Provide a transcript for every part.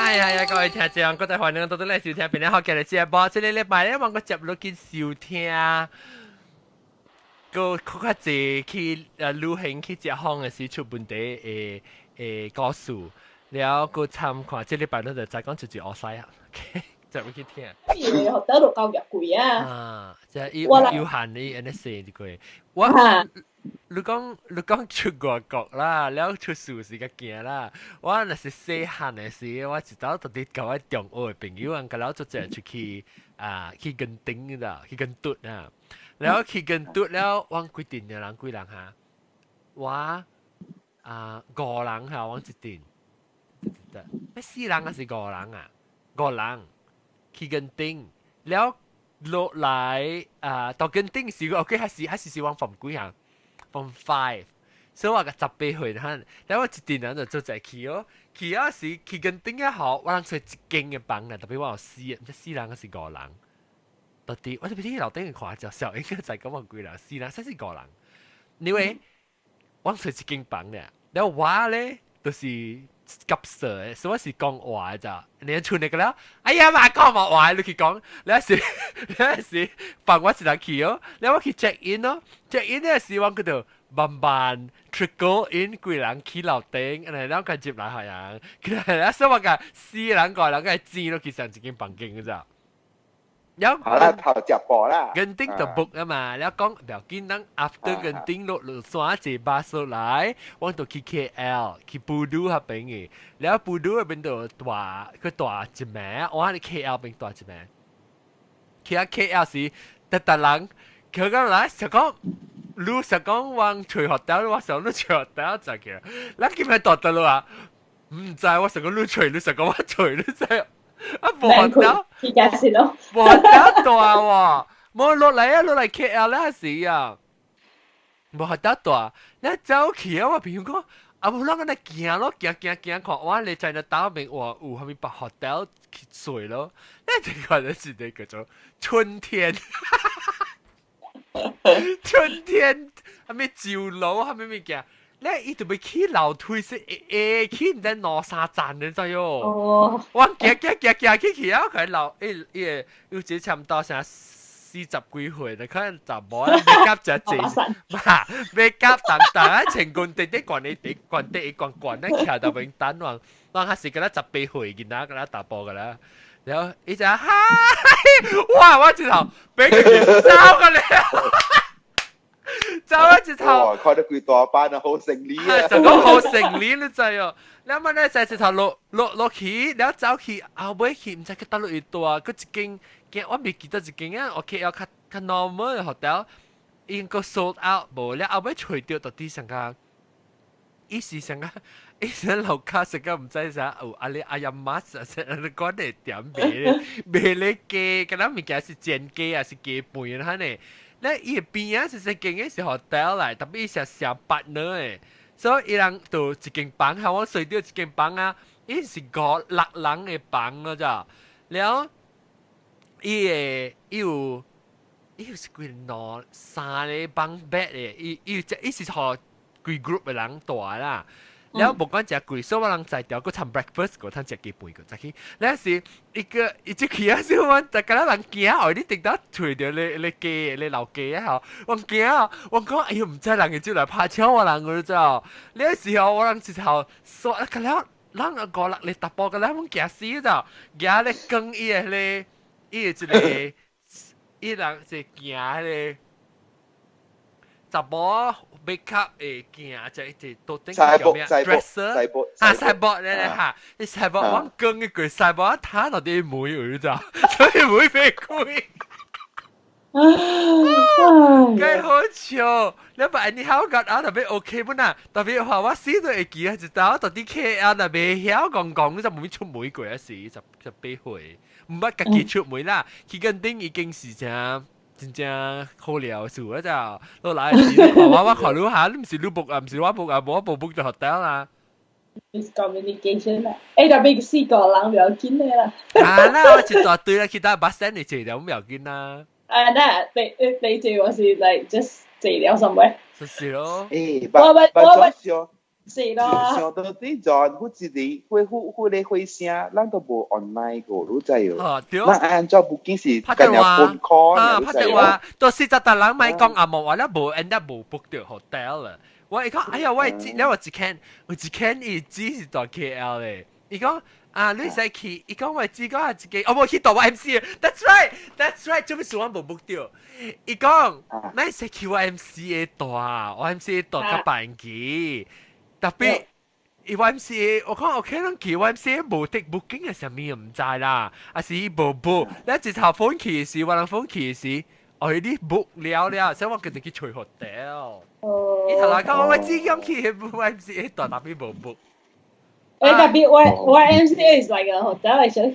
係係啊，各位聽眾，各位歡迎到到嚟收聽邊咧學嘅節目。這個禮拜咧，我個接落去收聽，個較較濟去旅行去食風的時出問題的的故事，了閣參看。這禮拜咱就再講一句烏西啊，接落去聽。因為學得到教育貴啊。啊，即係有有限你按呢說一句，我。你講出外國啦，了出事是較驚啦。我若是細漢的時，我一早特別共我中學的朋友人，共了做者出去啊，去墾丁啦，去墾丁啊。了去墾丁了，阮幾陣的人幾人哈？我啊五人哈，阮一陣，對，四人還是五人啊？五人去墾丁了落來啊，到墾丁時，OK，還是阮 form 幾項？Form five，所以我個18歲哈，然後我一陣人就做在去哦，去啊時去墾丁一好，我人揣一間的房啦，特別我有四，毋知四人還是五人，到底我特別去樓頂看就小應該在講我幾人，四人，還是五人？因為我揣一間房咧，然後我咧就是急色的，所以我是講話的咋，你出嚟個了，哎呀嘛講嘛話，你去講，你是放我一人去哦，然後我去 check in 咯，check in 嗰時我嗰度慢慢 trickle in 幾人去樓頂，然後佢接來係人，佢係所以我講四人個人個錢都去上一間房間嘅咋。有好啦，頭接波啦。墾丁就 book 啊嘛，了講不要緊，咱 after 墾丁落落山坐巴士來，我就去 KL 去布魯那邊嘅，了布魯那邊就蹛去蹛一暝，我喺 KL 邊蹛一暝。去啊 KL 時，特特人佢講來想講，你想講往揣 hotel，我想你揣 hotel 就叫，咱今日蹛佗落啊？毋知我想講你揣，你想講我揣，你知？啊，無 hotel，去解釋咯。無 hotel 蹛喎，無落來啊，落來 KL 咧時啊，無 hotel 蹛，你走去啊，我朋友講，啊無咱按呢行咯，行行行看，我咧在那島邊哇有啥物別 hotel 去睡咯，你這個就是那叫做春天，春天，啥物酒樓，啥物物件。咧伊就欲起樓梯是會會起毋知兩三層你知喲。哦。我行行行行去去啊，佢樓伊伊個有一個差毋多啥40幾歲，你可能查某啊，make up 誠濟，嘛 make up 重重啊，穿軍直直懸咧直懸直懸懸咧，徛佇邊等我，我還是敢若18歲囡仔，敢若查埔個啦。然後伊就嗨，哇！我一頭欲佢走個咧。走一頭，哇！看到規大班啊，好勝利啊！就講好勝利你知哦。你問咧，就一頭落落落去，了走去後尾去，毋知去佗落去蹛，閣一間間我未記得一間啊，OK 要較較 normal 的 hotel，已經閣 sold out 無了，後尾揣著到底上個，伊是上個，伊是樓跤上個毋知啥有阿里阿亞媽啥啥，你講的點賣賣咧雞，敢若物件是煎雞啊，是雞飯哈呢？咧伊邊仔是一間的是 hotel 來，特別伊是上 partner 的，所以伊人就一間房，下我睡著一間房啊，伊是五六人的房咯咋，了伊的伊有伊有是幾兩三個 bunk bed 的，伊伊伊是予規 group 的人蹛啦。了無管食貴，所以我人在條閣餐 breakfast 閣通食雞飯閣早起。了是一個伊這去啊，是我大家人驚哦，你直到揣著咧咧雞咧老雞啊吼，我驚啊，我講哎喲，毋知人會走來拍槍我人個知道？了時候我人一頭煞個了，人五六個查埔個了，阮驚死咗，驚咧扛伊個咧，伊個一個，伊人是行彼個。查某 make up 會行，這一到頂叫咩？dresser 啊，sideboard 咧咧嚇，你 sideboard 我講一句 sideboard，攤落啲門有咋，所以門袂開。幾好笑！你把你好覺啊，特別 OK 本啊，特別話我死都會記啊，一道到底 KL 若袂曉講講，就無出門過啊時18歲，毋捌家己出門啦，去墾丁已經是啥？真正可憐事啊！就落來時看我我看你下，你毋是你 book 啊，毋是我 book 啊，無我無 book 就 hotel 啦。 Miscommunication 啦，欸，特別四個人不要緊的啦。啊，那我一大堆啦，其他巴士你坐了唔要緊啦。啊，那你你坐我是 like just 坐了 somewhere。就是咯。欸，我我我我是咯。上到啲就好似你會會會你會聲，咱都無 online 過，你知哦。哦，對。咱按照 booking 是跟人 phone call。啊，拍電話，到時就達人咪講阿無話咧，無 end up 無 book 到 hotel 啦。我伊講，哎呀，我知，了我一看，我一看伊只是在 KL 咧。伊講啊，你使去，伊講我只講係自己，我無去到 YMCA。That's right，that's right，做咩事我無 book 到？伊講，你使去 YMCA 住，YMCA 住較便宜。特別伊 YMCA，我講 OK，咱去 YMCA 無得 booking 嘅啥物唔知啦，還是伊無 book。你一頭 phone 去時，我人 phone 去時，哦，你 book 了了，所以我決定去揣 hotel。伊頭來講我只講去 YMCA 住，特別無 book。誒，特別 YMCA is like a hotel actually。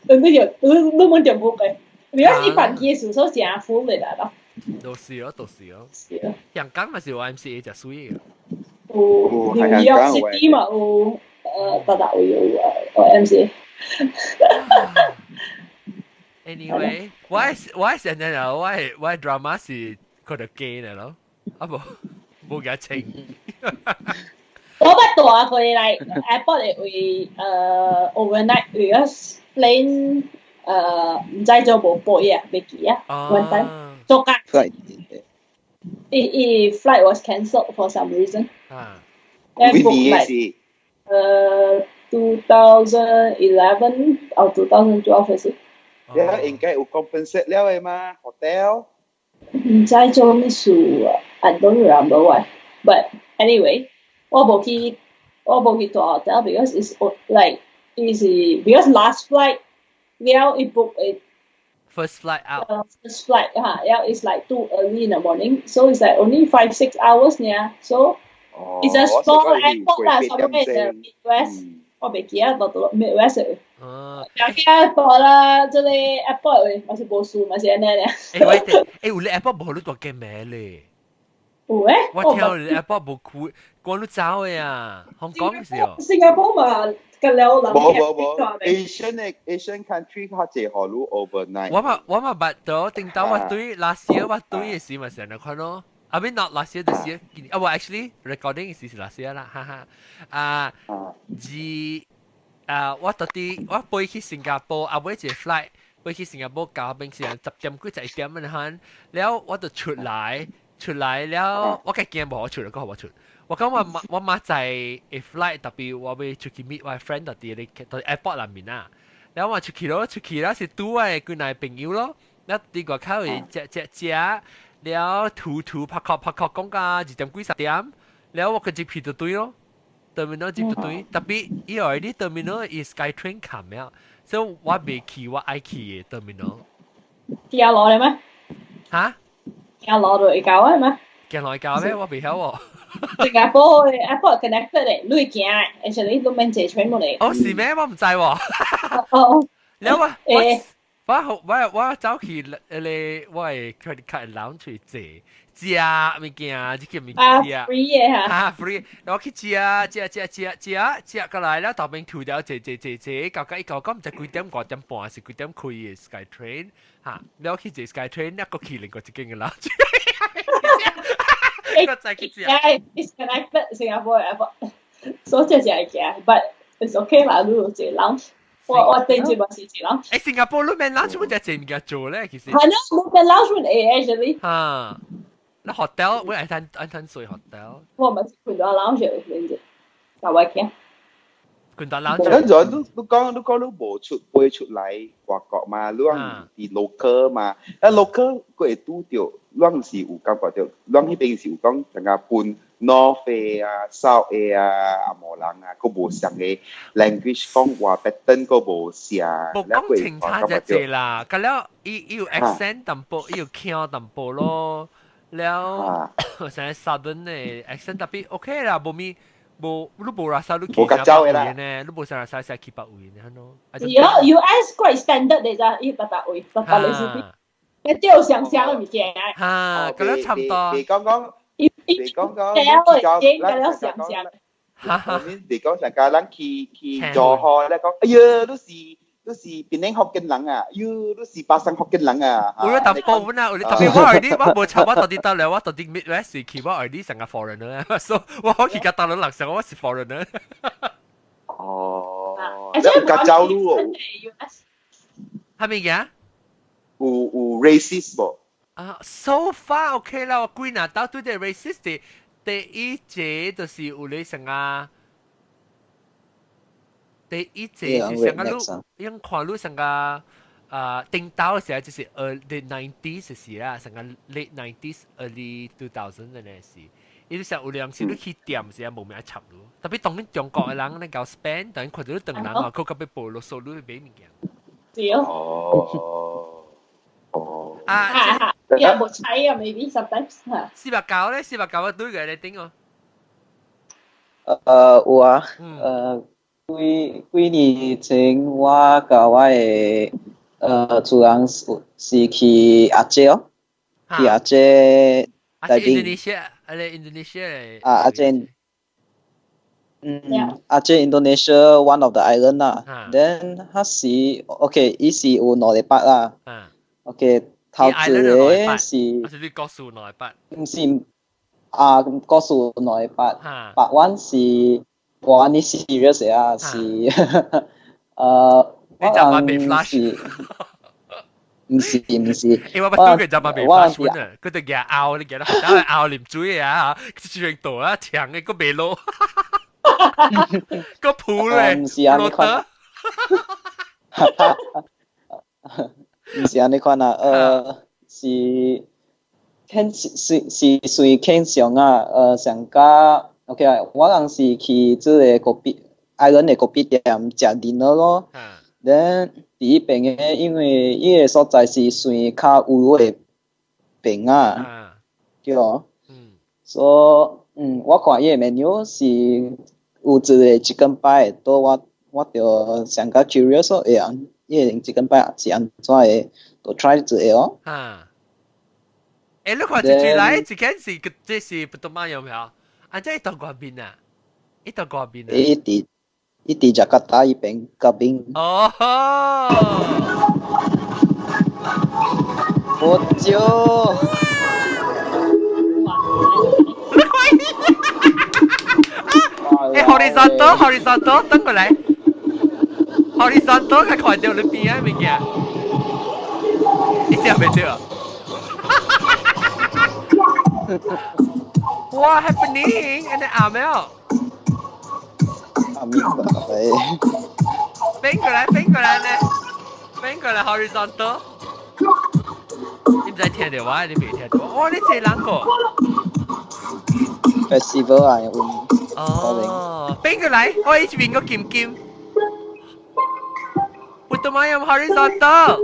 你就你你冇點 book 嘅，你講一般嘅時候是 full 嚟啦。都是哦，都是哦。是啊。香港嘛是 YMCA 就水嘅。有 New York City 嘛有，大大有 YMCA。 Anyway，我我成日啊，我 drama 是佢哋 gay 嚟咯，啊無無幾清。我捌住過來 airport 的位overnight，because plane 毋知做無飛啊，袂記啊，one time 做工。伊伊 flight was cancelled for some reason。啊。幾年是？2011 or 2012 是。你應該有 compensate 了的嘛？hotel。毋知做咩事啊，I don't remember why。But anyway，我無去，我無去住 hotel because it's like 伊是 because last flight 了伊 book 的 First flight out. First flight 哈，了 it's like too early in the morning, so it's like only 5-6 hours 爾，so it's a small airport 啦，somewhere in the Midwest，我袂記得到到 Midwest 的。哦。有記得到啦，這個 airport 嘛是無事，嘛是按呢爾。欸，喂，欸，有你 airport 無予你帶鏡名咧？有誒？我聽你 airport 無開，趕你走的啊，香港是哦。新加坡嘛，個了人。無無無，Asian 的 Asian country 較濟予你 overnight。我嘛捌到，頂當我對 last year 我對的時嘛是按呢款咯。I mean not last year this year，啊，我 actually recording 時是 last year 啦，哈哈。啊，二啊，我到底我飛去新加坡，啊，尾一個 flight 飛去新加坡到邊時10點幾11點咁樣，了我就出來，出來了，我計驚無我出來，閣予我出。我講我媽我媽在 flight 特別我欲出去 meet 我 friend 特佇咧佇 airport 內面啊，了我出去咯，出去了是拄我的幾個朋友咯，了佇外口會食食食，了吐吐拍殼拍殼講到2點幾3點，了我個入去就對咯，terminal 入就對，特別伊後啲 terminal 伊 SkyTrain 冚了，所以我袂去我愛去的 terminal。行路咧咩？嚇？行路就會到啊咩？行路會到咩？我袂曉喎。新加坡的 airport connected 的，你會行，actually 你免坐 train 冇嚟。哦，是咩？我毋知喎。哦。了我我我我走去咧，我的 credit card lounge 去坐食物件，這個物件。啊，free 的哈。啊，free，我去食食食食食食過來了，頭邊吐掉坐坐坐坐，到到伊講毋知幾點5點半是幾點開的 SkyTrain 哈，了去坐 SkyTrain，一個去另外一間嘅 lounge。個再去食。 Yeah, it's connected Singapore airport，所以這就會行，but it's okay 啦，你有坐 lounge。我我頂住嘛是坐 lounge。欸，新加坡你免 lounge 我只坐物件做咧，其實。係咯，冇免 lounge 會 actually。嚇，那 hotel 我愛趁愛趁睡 hotel。我咪是困到 lounge 嘅，就我驚。困到 lounge。咁就你你講你講你無出飛出來外國嘛，你講佇 local 嘛，啊 local 佢會拄著，攏是有感覺著，攏彼邊是有講成個分 North 啊、South 啊、紅毛人啊，閣無相個 language 講話 pattern 閣無相。無講清楚就濟啦，佮了伊伊有 accent 淡薄，伊有腔淡薄咯，了成 southern 的 accent 特別 OK 啦，無咪。無，你無拉薩你去啥位呢？你無啥拉薩啥去別位呢？喏。有 US quite standard 的咋，伊別別位，別別類似啲，你只有想象的物件。哈，佮了差不多。你講講，你講講，對，佮了想象。哈哈，你講上家咱去去做好咧講，哎呀，你是你是檳城福建人啊？喲，你是巴生福建人啊？有咧淡薄啊，有咧特別我 already 我無插我到底到了，我到底 Midwest 去我 already 成個 foreigner，所以我去甲大陸人上我是 foreigner。哦，你有甲走路哦？係咪嘅？有 racist 無？啊，so far OK 啦，我幾若到對啲 racist 的第一節就是有咧成個。第一節是成個你用看你成個啊頂到時就是 early 90s 時啦，成個 late 90s early 2000 嘅那時，伊就有兩時你去店時啊無名插你，特別當恁中國嘅人咧搞 spend，當看到你唐人啊，佢較欲報囉嗦你買物件。對。哦。哦。啊，有冇睇啊？Maybe sometimes。489咧，489我對嘅你頂哦。有啊，幾幾年前我佮我的厝人是去亞姐哦，去亞姐。啊，印度尼西亞，啊，印度尼西亞。啊，亞姐，亞姐 Indonesia one of the island 啦。Then 彼時，OK，伊是有兩禮拜啦。OK，頭一個是。是你告訴兩禮拜。毋是，啊，告訴兩禮拜。白灣是。哇！你 serious 啊？是，你就話被 flash？毋是毋是，因為我捌對佢就話被 flash 啊，佢就夾拗，你記得，打去拗啉水啊，全度啊，長嘅個未落，個鋪咧，毋是按呢款，毋是按呢款啊，是傾是是算傾向啊，上加。OK 啊，我當時去這個 kopi island 的 kopi 店食 dinner 咯。Then 佇彼邊的，因為伊個所在是算較有的邊啊，對哦。所以，我看伊個 menu 是有一個 chicken pie，都我就上較 curious 咯，會啊，伊個 chicken pie 是按怎的，就 try 一下哦。啊。欸，你看一出來，一件事，這是不懂嘛有沒有？啊，這伊到外面啊，伊到外面啊。伊佇雅加達彼邊隔邊。哦。我就。你看，欸，horizontal horizontal，轉過來，horizontal 較看著你邊仔物件，你聽袂著？What happening？按呢暗了。暗過來。變過來，變過來呢？變過來 horizontal。你毋知聽著我，你袂聽著我。哦，你這人個。 Festival 啊，有。哦，變過來，我一邊個金金。我都買用 horizontal。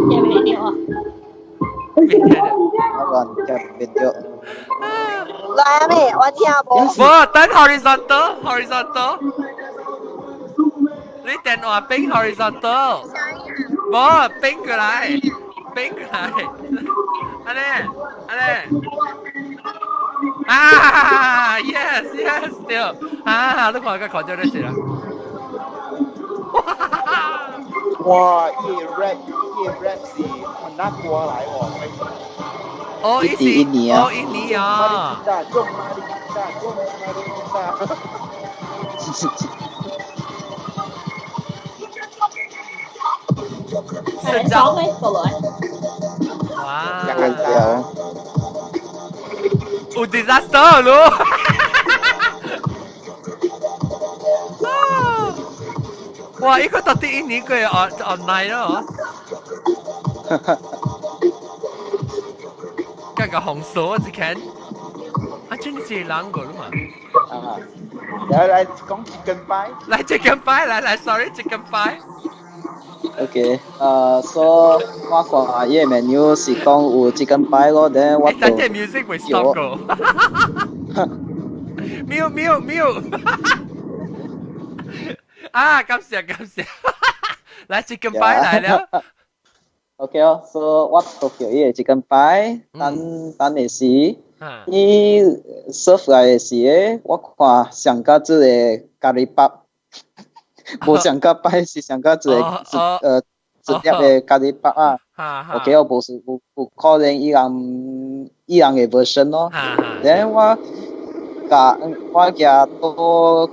聽袂著啊？袂聽著。我聽袂著。來咩？我聽無。無，等 horizontal，horizontal。你電話變 horizontal。無，變過來，變過來。按呢，按呢。啊，yes yes，對。啊，你看個看著你是啦。哇！伊個 rap，伊個 rap 是很難過來喎。哦，伊是印尼啊！哦，印尼啊！ Mari kita, jom mari kita. 係走咩過來？哇！有有 disaster 咯！哇！伊個到底印尼個 online 咯？嗰個紅數啊，一看，啊，真係人個啦嘛！啊，來來講 chicken pie，來 chicken pie，來來，sorry chicken pie。 OK，所以我看伊個 menu 是講有 chicken pie 咯，then 我就。等陣 music 會 stop 個。Mute mute mute。啊，感謝感謝。來 chicken pie 來了。 OK 哦，所以我就叫伊個 chicken pie，等等的時，伊 serve 來的時，我看上較這個咖喱包。無上較歹，是上較一個一粒的咖喱包啊。OK，我無是有有可能伊人的 version 咯。然後我共我舉刀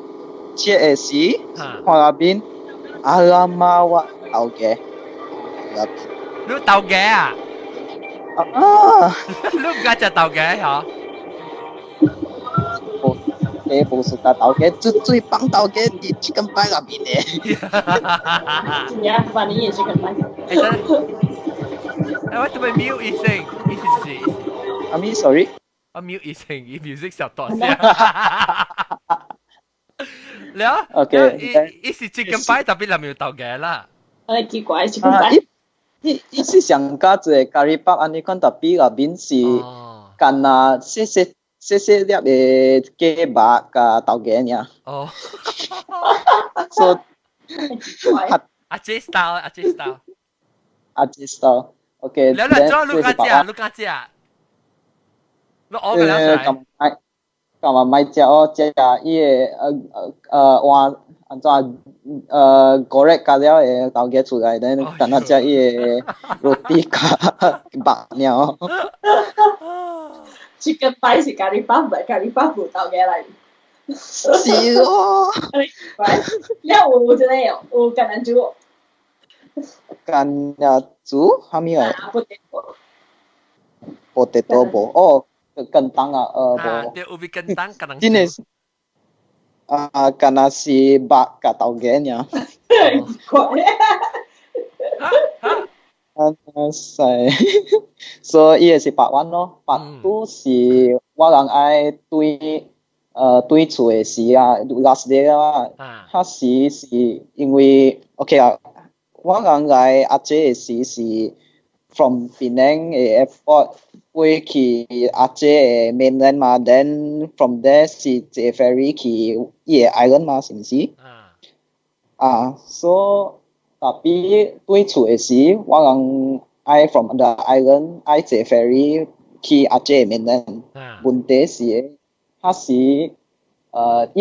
切的時，看那邊阿拉媽我頭家。你頭家啊？啊！你毋敢食頭家嗬？無，你無是食頭家，最最幫頭家佇 chicken pie 內面的。真正把你也 chicken pie。欸，我做咩 mute 一聲？意思是？阿咪，sorry。我 mute 一聲，伊 music 小大聲。了，OK，伊是 chicken pie，特別內面有頭家啦。我奇怪 chicken pie。伊伊是上加一個咖喱包，按呢款特別內面是干焦細細細細粒的雞肉佮豆芽爾。哦。所阿姐 style，阿姐 style。阿姐 style，OK。了了，做你敢食？你敢食？你學個了咁買，咁嘛買食哦，食伊個換按怎goreng 加了的豆芽出來，等等下食伊個 roti 佮肉爾。 Chicken pie 是咖喱包，唔係咖喱包無豆芽來。是哦。你有這個有橄欖煮？橄欖煮？啥物啊？Potato。 Potato 無哦，kentang 啊，無。對，有味 kentang 橄欖。真的是啊，敢若是肉佮豆芽爾。怪。啊塞，所以伊個是白碗咯，白拄是我人愛對厝的時啊，last day 啊，彼時是因為 OK 啊，我人來阿姐的時是 from Penang 的 airport 飛去阿姐的 mainland 嘛，then from there 是坐 ferry 去伊個 island 嘛，是毋是？啊，so 特別對厝的時，我人愛 from the island 愛坐 ferry 去阿姐的 mainland。問題是，彼時伊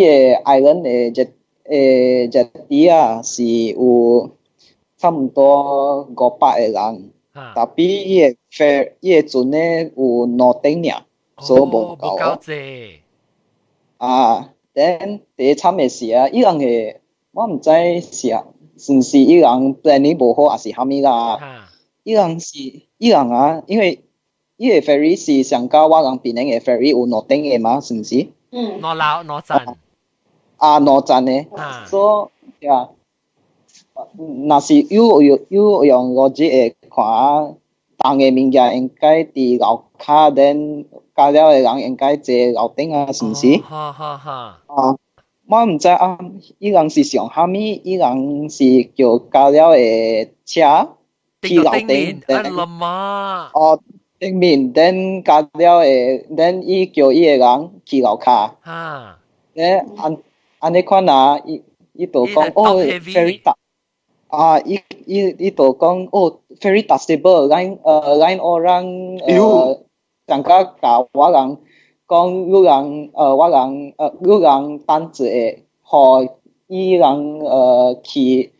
個 island 的 jetty 啊，是有差毋多500個人，特別伊個 ferry 伊個船呢有兩頂爾，所以無夠。無夠濟。啊，then 第一慘的是啊，伊人的我毋知是啊，是毋是伊人 planning 無好，抑是啥物啦？伊人是伊人啊，因為伊個 ferry 是上較我人檳城的 ferry 有兩頂的嘛，是毋是？嗯。兩樓兩層。啊，兩層的，所以啊，若是有有有用邏輯會看，重的物件應該佇樓跤，then 加了的人應該坐樓頂啊，是毋是？哈哈哈。啊，我毋知啊，伊人是想啥物？伊人是叫加了的車去樓頂。啊啦媽！哦，頂面，then 加了的，then 伊叫伊个人去樓跤。咧按按呢款啊，伊伊就講哦，ferry 搭啊，伊伊伊就講哦，ferry 搭 stable，咱orang 上較教我人講，你人我人你人等一下，予伊人去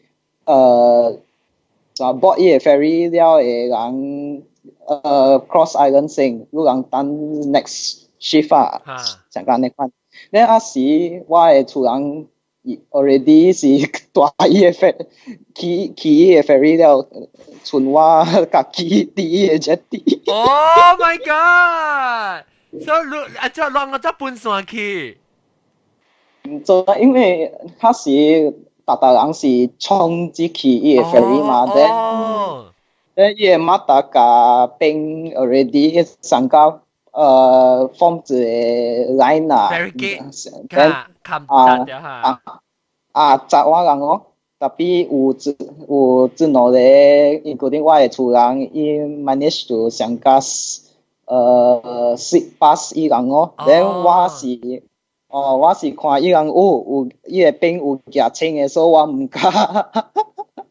就 board 伊個 ferry 了的人cross island 先，你人等 next shift 啊，上較按呢款。咧啊時我的厝人 already 是蹛伊個 ferry 去去伊個 ferry 了，剩我家己佇伊個 jetty。 Oh my god！所以你啊，這啷個才分散去？做因為彼時逐逐人是衝入去伊個 ferry 嘛，then then 伊個馬達共冰 already 上到form 一個 line 啊， barricade 冚紮掉哈。啊，紮我人哦，特別有一有一兩個，including 我的厝人，伊 manage to 上加slip pass 伊人哦，then 我是哦，我是看伊人有有伊個冰有舉清的，所以我毋敢。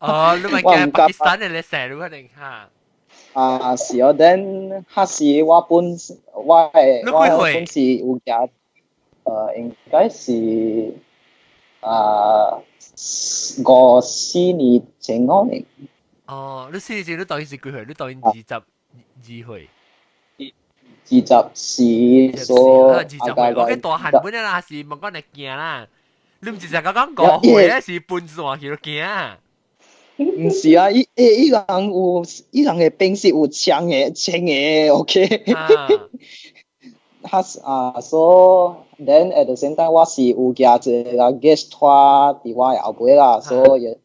哦，你咪驚巴基斯坦的咧射你可能哈。啊，是哦，then 彼時我本我的我本是有舉，應該是啊5、4年前可能。哦，你4年前你當時是幾歲？你當時22歲。24所。 20歲，我嘅大漢本啦，是問講你驚啦。你毋是成個講5歲咧，是分線去都驚。毋是啊，伊伊伊人有伊人嘅兵是有槍嘅，槍嘅，OK。他是啊，so then at the same time 我是有寄一個 luggage 拖佇我的後尾啦，所以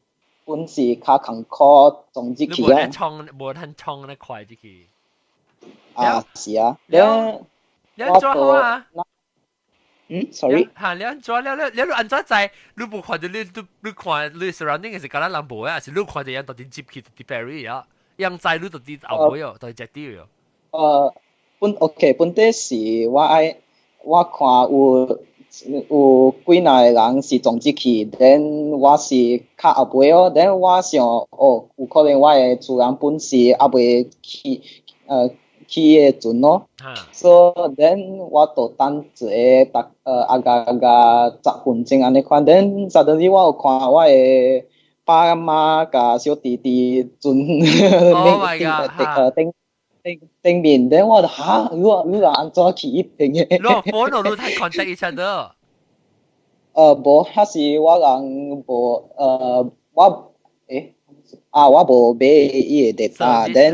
本是較艱苦撞入去啊。衝，無通衝得快入去。啊，是啊。你按怎好啊？嗯，sorry。嚇，你按怎了？你按怎知？你無看著你看你 surrounding 是敢若人無啊？還是你看著人到底接去到底 ferry 啊？人知你到底後尾哦，到底隻啲哦。本 OK，本底是我愛我看有幾若個人是撞入去，then 我是較後尾哦，then 我想哦，有可能我的主人本是猶未去去的船咯，so then 我就等一個逐阿個阿個10分鐘按呢款，then suddenly 我有看我的爸媽佮小弟弟船頂頂頂頂面，then 我就哈，你你按怎去彼邊的？你 phone 你睇 contact each other？無，彼時我人無我啊我無買伊的 data，then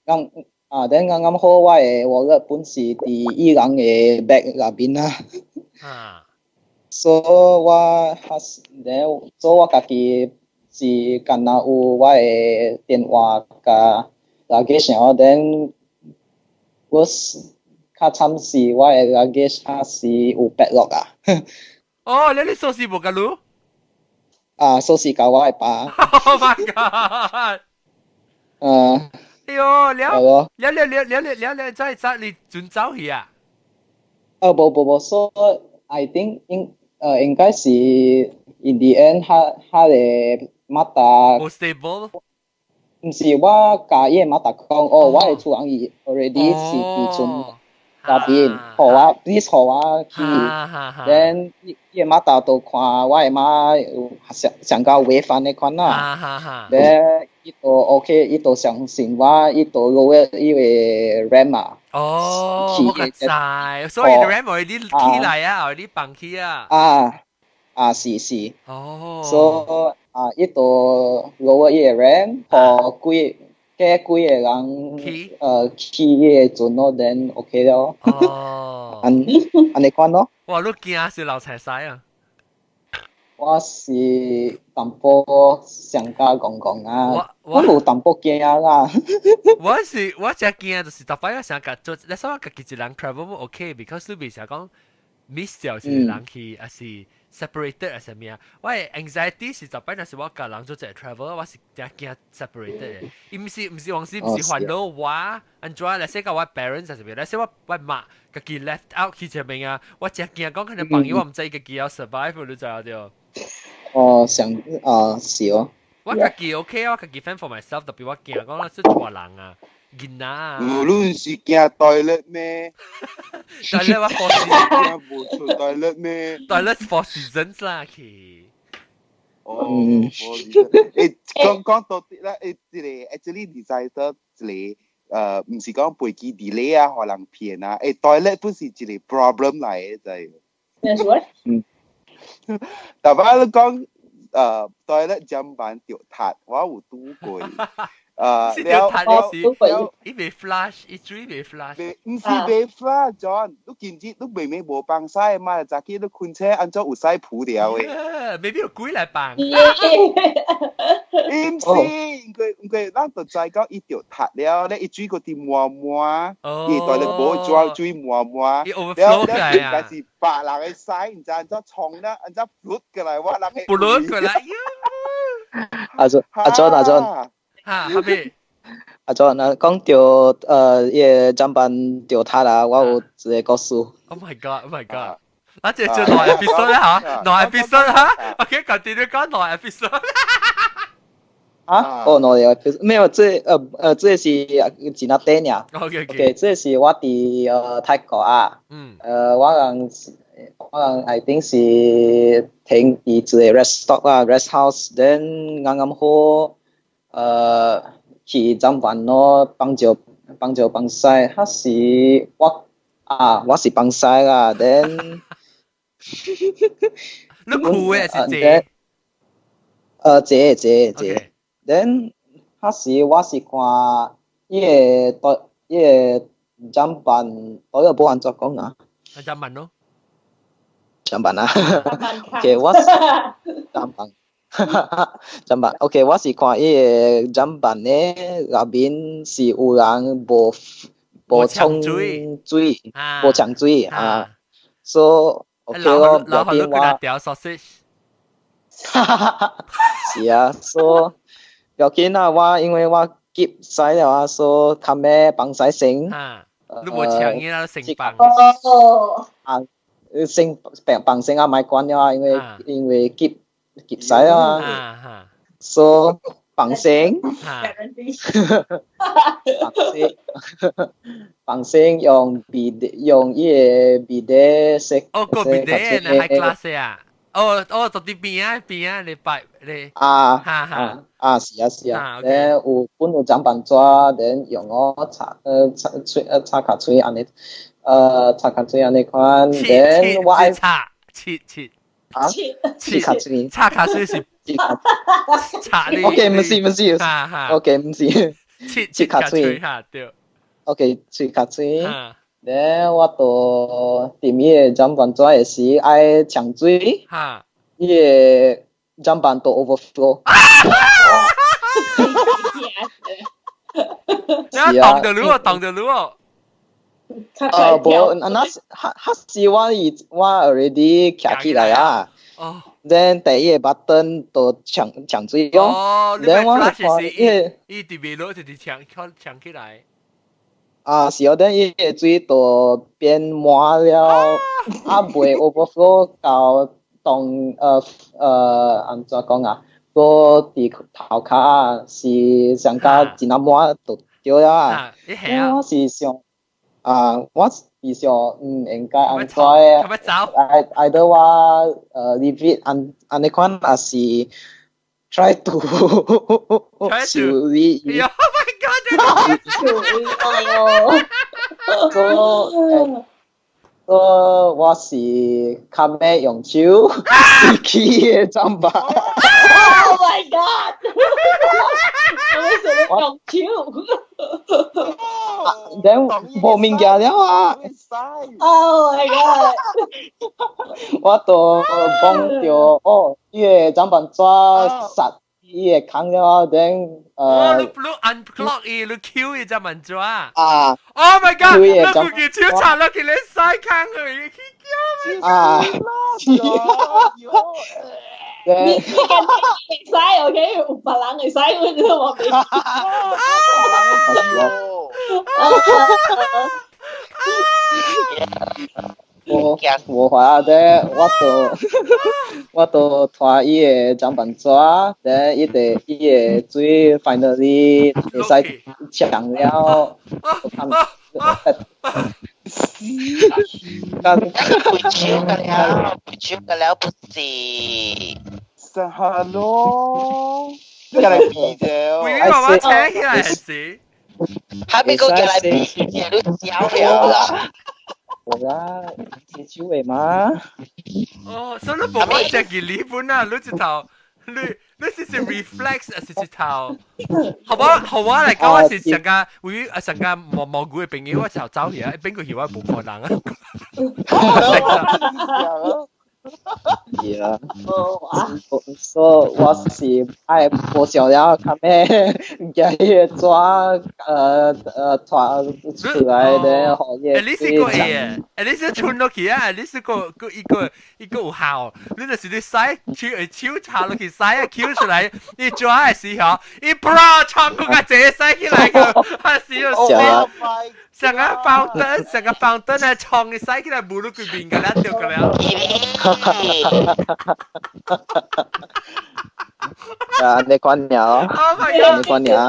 剛啊，then 剛剛好我的 wallet 本是佇伊人的 bag 內面啊。所以我彼時 then 所以我家己是敢若有我的電話佮 luggage 哦，then 我是較慘是我的 luggage 彼時有 padlock 啊。哦，你鎖匙無共你？啊，鎖匙共我的爸。 Oh my god！哎喲，了了了了了了了，再再你準走去啊？無無無，所以 I think 應該是 in the end，彼个媽達無 stable。毋是我共伊的媽達講，哦，我的厝人伊 already 是佇船內邊，予我 please 予我去。then 伊的媽達就看我的媽有上上較違反的款啦。then 伊就 OK，伊就相信我，伊就攞伊個 ramp 啊。哦，我個知，所以 ramp already 起來啊，already 放起啊。啊啊是是。哦。所以啊，伊就攞伊個 ramp，予幾幾幾個人去伊個船咯，then OK 了。哦。按按呢款咯。哇！你驚是流菜屎啊！我是淡薄上加講講啊，我有淡薄驚啦。我是我真驚，就是逐擺我想共做，你說我家己一人 travel OK，because 你袂想講 miss 掉一個人去，還是 separated 還是啥物啊？我的 anxiety 是逐擺若是我共人做一個 travel，我是真驚 separated 的。伊毋是往時毋是煩惱我，按怎來說共我 parents 還是咩？來說我媽家己 left out 去前面啊，我真驚講可能朋友我毋知家己要 survive，你知影對？哦，想啊是哦。我家己 OK，我家己 fend for myself，特別我驚講是大人啊，囡仔啊。無論是驚 toilet 咩？toilet 我 four 驚無出 toilet 咩？toilet four seasons 啦去。哦，誒，講講到啲啦，誒，這個 actually disaster 這個毋是講飛機 delay 啊，予人騙啊，誒，toilet 本是一個 problem 來的，知。咩事？嗯。逐擺你講toilet 砧板著塌，我有拄過。是著塌的是，伊袂 flush，伊水袂 flush。毋是袂 flush，John，你今日你明明無放屎嘛，早起你困醒按怎有屎浮掉的？未必有鬼來放。伊毋是，因為咱就知講伊著塌了，咧伊水閣佇滿滿，伊 toilet 無紙水滿滿，伊 overflow 來啊！應該是別人的屎，毋知按怎沖啦，按怎 float 過來，我人的 float 過來。阿 John，阿 John，阿 John。哈，哈咩？阿 John 啊，講到伊个砧板著塌啦，我有一個故事。 Oh my god! Oh my god! 啊，這做兩 episode 啦嚇，兩 episode 哈。OK，continue 講兩 episode。啊？哦，兩個 episode，沒有，這這是真仔短爾。 OK OK，這是我佇泰國啊。我人我人 I think 是停佇一個 rest stop 啦，rest house，then 啱啱好，去砧板咯，幫助幫助幫屎，彼時我啊我是放屎啦，then 你褲嘅是坐？坐坐坐，then 彼時我是看伊個對伊個砧板，對個無按怎講啊？砧板咯。砧板啊，OK，我是砧板，砧板，OK，我是看伊個砧板咧，內面是有人無無沖水，無沖水啊，so OK 咯，然後你我掉 sausage，是啊，so 要緊啊，我因為我急屎了啊，so 較尾放屎先，你無搶伊啦，成放，啊。先放放先啊，莫管了啊，因為因為急急屎啊，so 放先，放先，放先用筆用伊个 bidet 洗。哦，個 bidet 呢 high class 啊！哦哦，到佇邊啊邊啊，你擺你啊啊啊是啊是啊，咧有本有砧板紙，then 用我擦擦喙擦跤喙按呢。擦跤喙按呢款，then 我愛擦切切啊切跤喙，擦跤喙是擦你。 OK，毋是毋是，OK 毋是，切切跤喙，對。 OK，切跤喙。咧我就踮伊个砧板紙的時愛沖水，伊个砧板都 overflow。你擋著你哦，擋著你哦。無，那是，彼時我已我 already 徛起來啊。哦。 then 第一個 button 就沖沖水咯。哦， then 我看伊伊佇袂落，就是沖沖起來。啊，是哦，then 伊個水就變滿了，啊袂 overflow 到當按怎講啊？個佇頭殼是上加真啊滿就對啦。我是想啊，我是想毋應該按怎愛愛到我leave it 按按呢款，抑是 try to 修理。 Oh my god！修理哦。 so 我是較尾用手起个砧板。 Oh my god！我用手。 then 無物件了啊！Oh my god！我都講著哦，伊个砧板紙殺伊個空了，then 你你 unclog 伊，你 Q 伊砧板紙啊！Oh my god！你自己手插落去，你屎空去，去叫啊！你你會使 OK，有別人會使，我我袂。我無法咧，我都我都拖伊个砧板紙，咧伊個伊個水 finally 會使沖了，我看。背手個了，背手個了不是。 Hello，你來比啫。會媽媽請起來是。還沒個叫來比啫，你笑了啦。我啦，接手的嘛。哦，所以你無我食佢禮本啊，你一頭，你你是是 reflex 還是一頭？好我好我來講，我是上個會啊上個毛毛菇的朋友，我就走去啊，邊個去我無可能啊。是啊，所以我是愛無想了，較尾驚彼個紙拖出來咧，予伊。你是個會，你是穿落去啊？你是個個一個一個有效，你就是你洗手手插落去洗啊，抾出來，你抓的時候，伊啪衝過個這洗起來個，啊是啊，成個放燈，成個放燈啊，衝你洗起來，無你規面個了，掉個了。啊，你關了，你關了。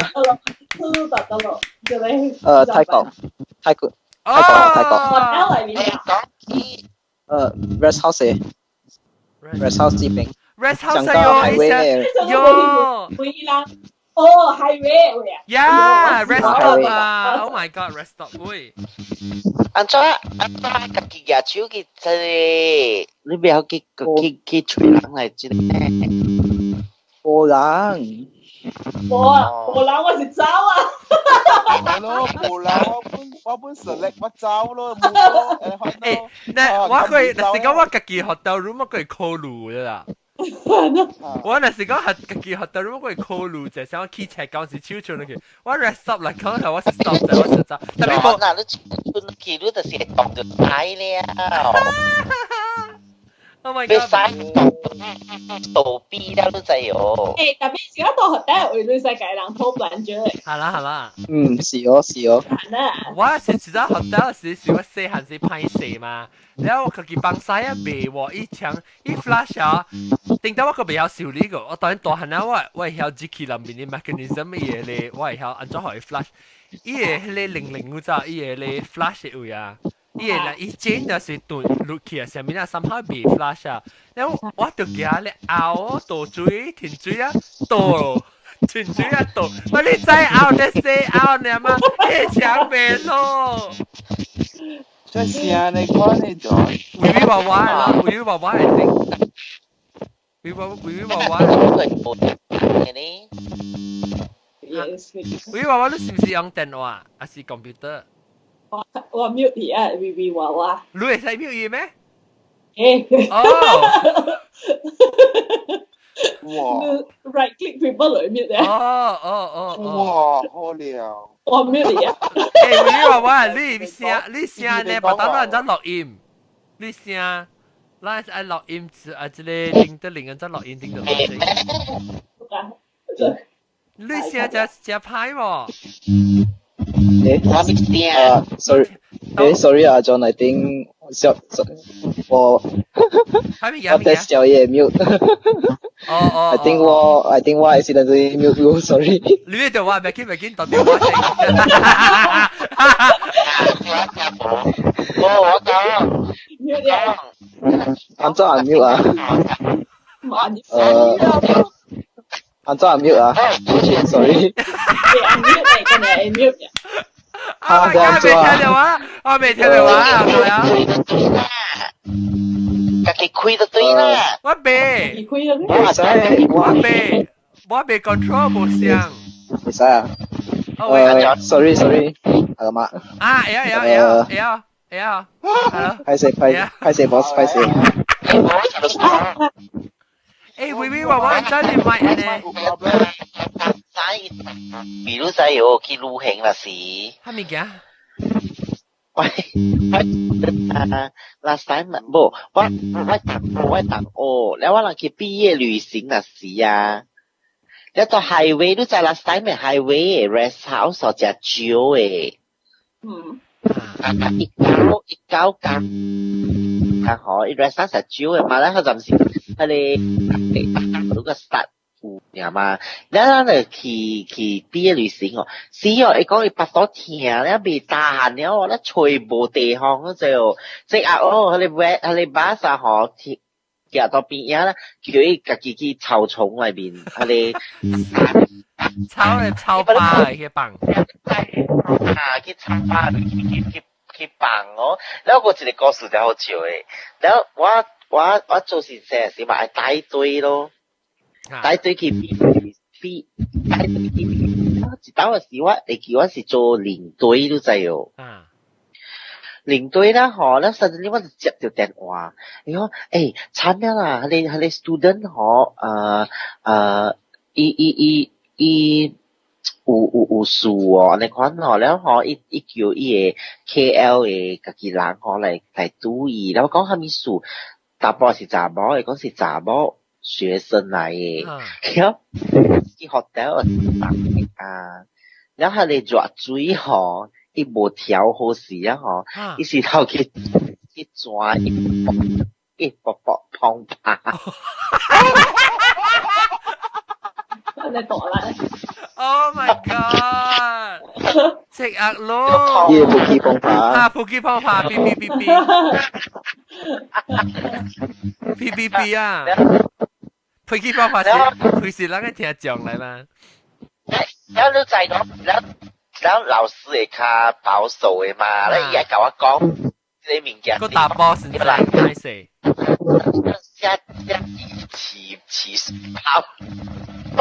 泰國，泰國，泰國，泰國。講起 Rest house 嘅，rest house 這邊。 Rest house 喲，喲。會啦。哦，highway 位啊。 Yeah, rest stop 啊！Oh my god, rest stop 喂。按怎按怎家己舉手去這個，你不要去去去揣人來這個。無人。無啊，無人我是走啊。係咯，無人我本 select 我走咯，冇咯。誒，那我可以，若是講我家己 hotel room 我可以考慮啦。我若是講係家己 hotel room 我可以考慮，就係我去車嗰時手唱落去，我 rest stop 嚟講係我是 stop 就我是走。特別無。嗱，你出去你就是會當就使了。 Oh my 你 god！使躲避了，你知哦。誒，特別是我到 hotel 位，你使共人討論咗。係啦係啦。嗯，是哦是哦。我是知道 hotel 時是我細漢時歹勢嘛，然後我家己放屎啊袂喎，伊槍伊 flush 啊，頂到我個袂曉修理個，我當然大漢啊，我會曉入去內面的 mechanism 伊個咧，我會曉按怎予伊 flush，伊個彼个零零有知，伊個咧 flush 的位啊。伊個咧，伊剪就是斷落去啊，上面啊，somehow 袂 flush 啊，然後我就驚咧拗倒水停水啊，倒停水啊倒，我你再拗你死拗你嘛，伊牆袂咯。這聲你看你就。微微娃娃咯，微微娃娃係頂，微娃微微娃娃。微微娃娃，你是唔是用電話還是 computer？我 mute 伊啊，微微娃娃。你會使 mute 伊咩？誒。哦。哇！Right click people 來 mute 啊。哦哦哦。哇，好了。我 mute 伊啊。誒，微微娃娃，你聲你聲呢？別等咱怎錄音？你聲，咱愛錄音啊！這個叮得鈴，怎錄音叮得鈴？你聲真真歹喎。誒，sorry，誒，sorry 啊，John，I think 小我我 test 咗嘢 mute。哦哦。 I think 我 accidentally mute you，sorry。你呢度話別緊別緊，到電話先。我我講。按怎按 mute 啊？按怎按 mute 啊？sorry。按 mute 嚟，今日按 mute。啊！我未聽到啊！我未聽到啊！係啊！家己開就對啦。我未。我使，我未，我未 control 無聲。會使啊？sorry sorry，阿媽。啊！會啊會啊會啊會啊會啊！歹勢歹歹勢 boss 歹勢。誒，微微娃娃，真係咪呢？比如在有去旅行啦是。啥物件？喂喂啊！last time 無，我同學，了我人去畢業旅行啦是啊。了到 highway，你知 last time 的 highway 的 rest house 食少的。嗯。啊！一九一九間，啊吼，伊 rest house 食少的嘛，咱佢暫時彼個嗰個實有爾嘛，了咱就去去畢業旅行哦，是哦，伊講伊腹肚疼，了袂大漢了哦，咱揣無地方就，即啊哦，彼個彼個巴士吼，行到邊仔啦，叫伊家己去草叢內面，彼個草的草芭去放，啊，去草芭去去去去放哦，了我一個故事真好笑的，了我做先生時嘛愛帶隊咯。帶隊去比比帶隊去比，一當時我會記我是做領隊，你知哦。領隊啦吼，了 suddenly 我就接到電話，伊講欸慘了啦，彼個 student 吼，伊伊伊伊有事哦，按呢款吼，了吼，伊伊叫伊个 KL 的家己人吼來拄伊，了我講啥物事？查埔是查某，伊講是查某學生來的，了去 hotel 啊，了彼個熱水吼，伊無調好勢啊吼，伊是頭去去轉一一卜卜碰拍。你大啦！Oh my god！食壓咯！伊噗起碰拍。啊，噗起碰拍，嗶嗶嗶嗶。P B B 啊，飛機爆發是開始人個聽講來嘛。然後你知講，然後老師會較保守的嘛，你伊愛共我講這個物件。個大波是啦，歹勢。寫寫起起泡。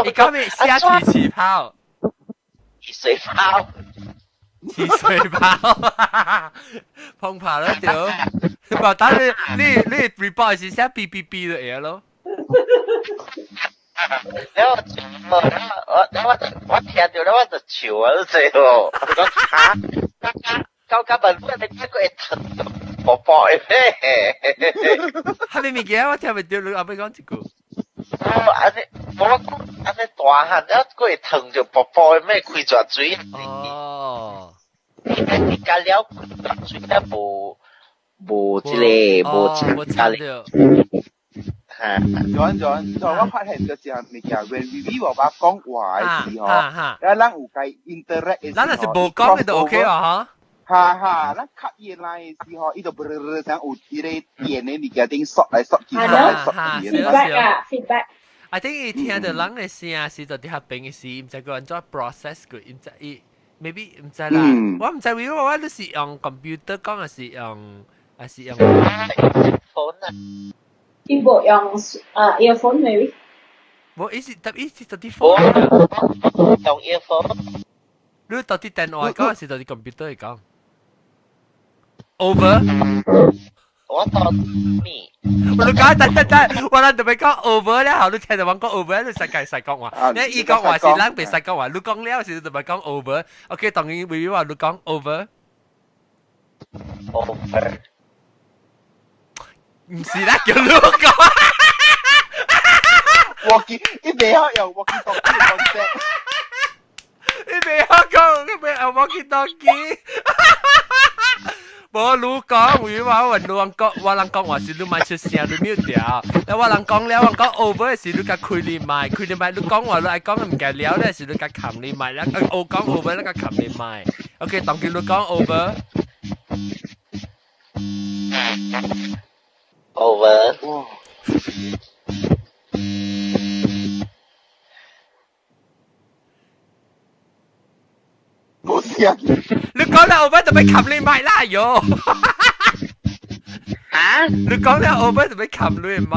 你講咩？寫起起泡。起水泡。起水泡。碰爬了對。唔，但你你你 report 是寫 B B B 就會咯。然後我我我聽到了我就笑啊，你知無？我講嚇，到到問我你一個會疼寶寶的咩？係咪物件我聽袂著，你後尾講一句。我按呢，我講按呢大漢，了閣會疼著寶寶的咩？開蛇水。哦。你加了開蛇水了無無這個無插著。嚇，轉轉，就我發現就是物件，when 微微爸爸講話的時候，啊，咱有共 interact 的時候，咱若是無講的就 OK 啊，哈哈，咱吸伊來的時候，伊就啵啵啵聲有一個電的物件頂索來索去，索來索去。 feedback 啊，feedback。 I think 伊聽著人的聲是就佇遐邊的時，毋知閣按怎 process 過，毋知伊 maybe 毋知啦。我毋知為我我都是用 computer 講，還是用還是用 phone 啊？伊無用啊 earphone maybe。無，伊是特伊是到底 phone。用 earphone。你到底電話講，還是到底 computer 講？Over。我到咪。我講等等等，我咱特別講 over 了後，你聽到我講 over，你使計使講話。你伊講話是咱袂使講話，你講了時就咪講 over。OK，當然微微話你講 over。 Over。唔是啦，叫你講。我記，伊袂曉用walkie talkie concept。伊袂曉講，伊袂曉 walkie talkie。無你講，為話我你講，我人講話是你莫出聲，你 mute 掉。แล้ว我人講了，我講 over 是你共開你麥，開你麥，你講話你愛講嘅物件了咧，是你共冚你麥，แล้ว我講 over 你共冚你麥。OK，當叫你講 over。 Over。冇聲。你講了 over 就咪冚你麥啦喲。嚇？你講了 over 就咪冚你麥。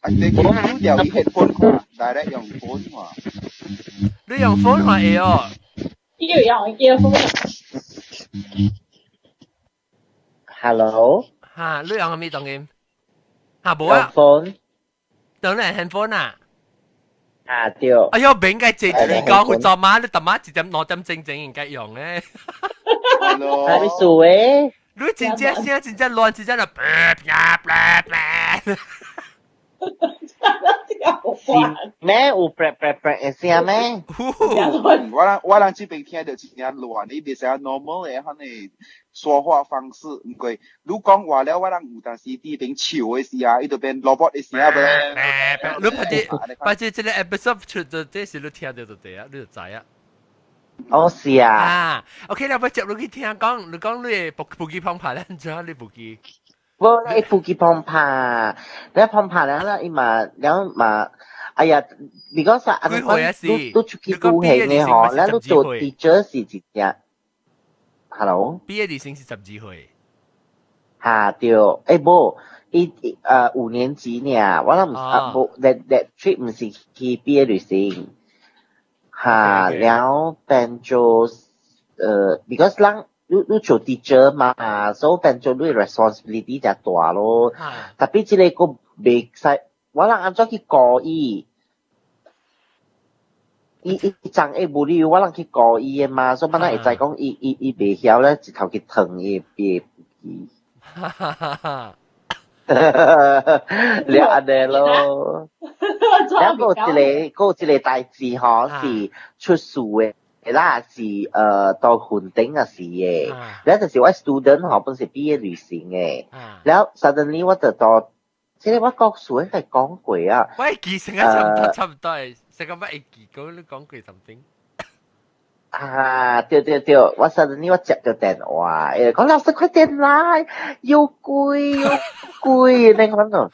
啊，你佢掉伊 headphone 看，direct 用 phone 看。你用 phone 看會哦。伊有用 earphone。 Hello。嚇，你用咩當音？嚇，無啊。 phone。當你 handphone 啊？啊對。哎喲，唔應該坐住講，佢昨晚你特晚一點兩點正正應該用咧。係咪數誒？你真正聲真正亂，真正就啪啪啪啪。是咩？有啪啪啪的聲咩？我人我人這邊聽到真正亂，你袂使 normal 的可能說話方式，毋過你講話了，我人有當時佇邊笑的時啊，伊就變 robot 的聲咧。你把這把這這個 episode 出就這時你聽到就對啊，你就知啊。哦，是啊。啊，OK 啦，我接落去聽講，你講你部部機碰拍咧，怎你部機？無，你部機碰拍，你碰拍了啦，伊嘛了嘛，哎呀，你講啥？幾歲啊？是，你出去旅行的吼，咱你做 teacher 是一隻。Hello。畢業旅行是12歲。哈對，欸無，伊五年級爾，我諗啊無，that trip 毋是去畢業旅行。哈，了變做because 人你你做 teacher 嘛，所以變做你 responsibility 就大咯。特別這個閣袂使，我人按怎去顧伊？伊伊昨下無理由我人去顧伊的嘛，所以本來會知講伊伊伊袂曉咧，一頭去燙伊伊伊。了按呢咯。了閣有一個，閣有一個代誌吼，是出事的啦，是到雲頂啊是的。了就是我 student 吼，本是畢業旅行的。了 suddenly 我就到，這個我故事應該講過啊。我會記成個差唔多，差唔多係，成個乜會記講你講過 something。啊，對對對，我 suddenly 我接到電話，伊講老師快點來，有鬼有鬼，你講喏。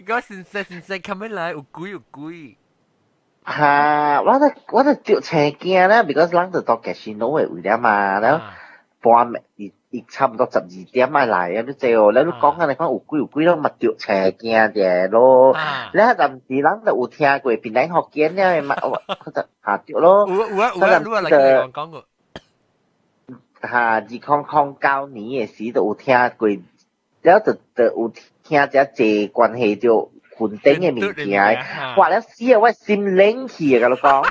個先生先生，come 來，有鬼有鬼。哈，我就著青驚啦，because 人就到 casino 的位了嘛，然後半暝伊伊差不多12點仔來啊，你知哦，你講啊，你講有鬼有鬼，攏嘛著青驚者咯。你暫時人就有聽過檳榔福建了嘛，我就嚇著咯。有啊有啊有啊，你話來講過。哈，2009年的時就有聽過，了就有聽這濟關係著雲頂的物件，哇！了死啊！我心冷去啊，佮你講。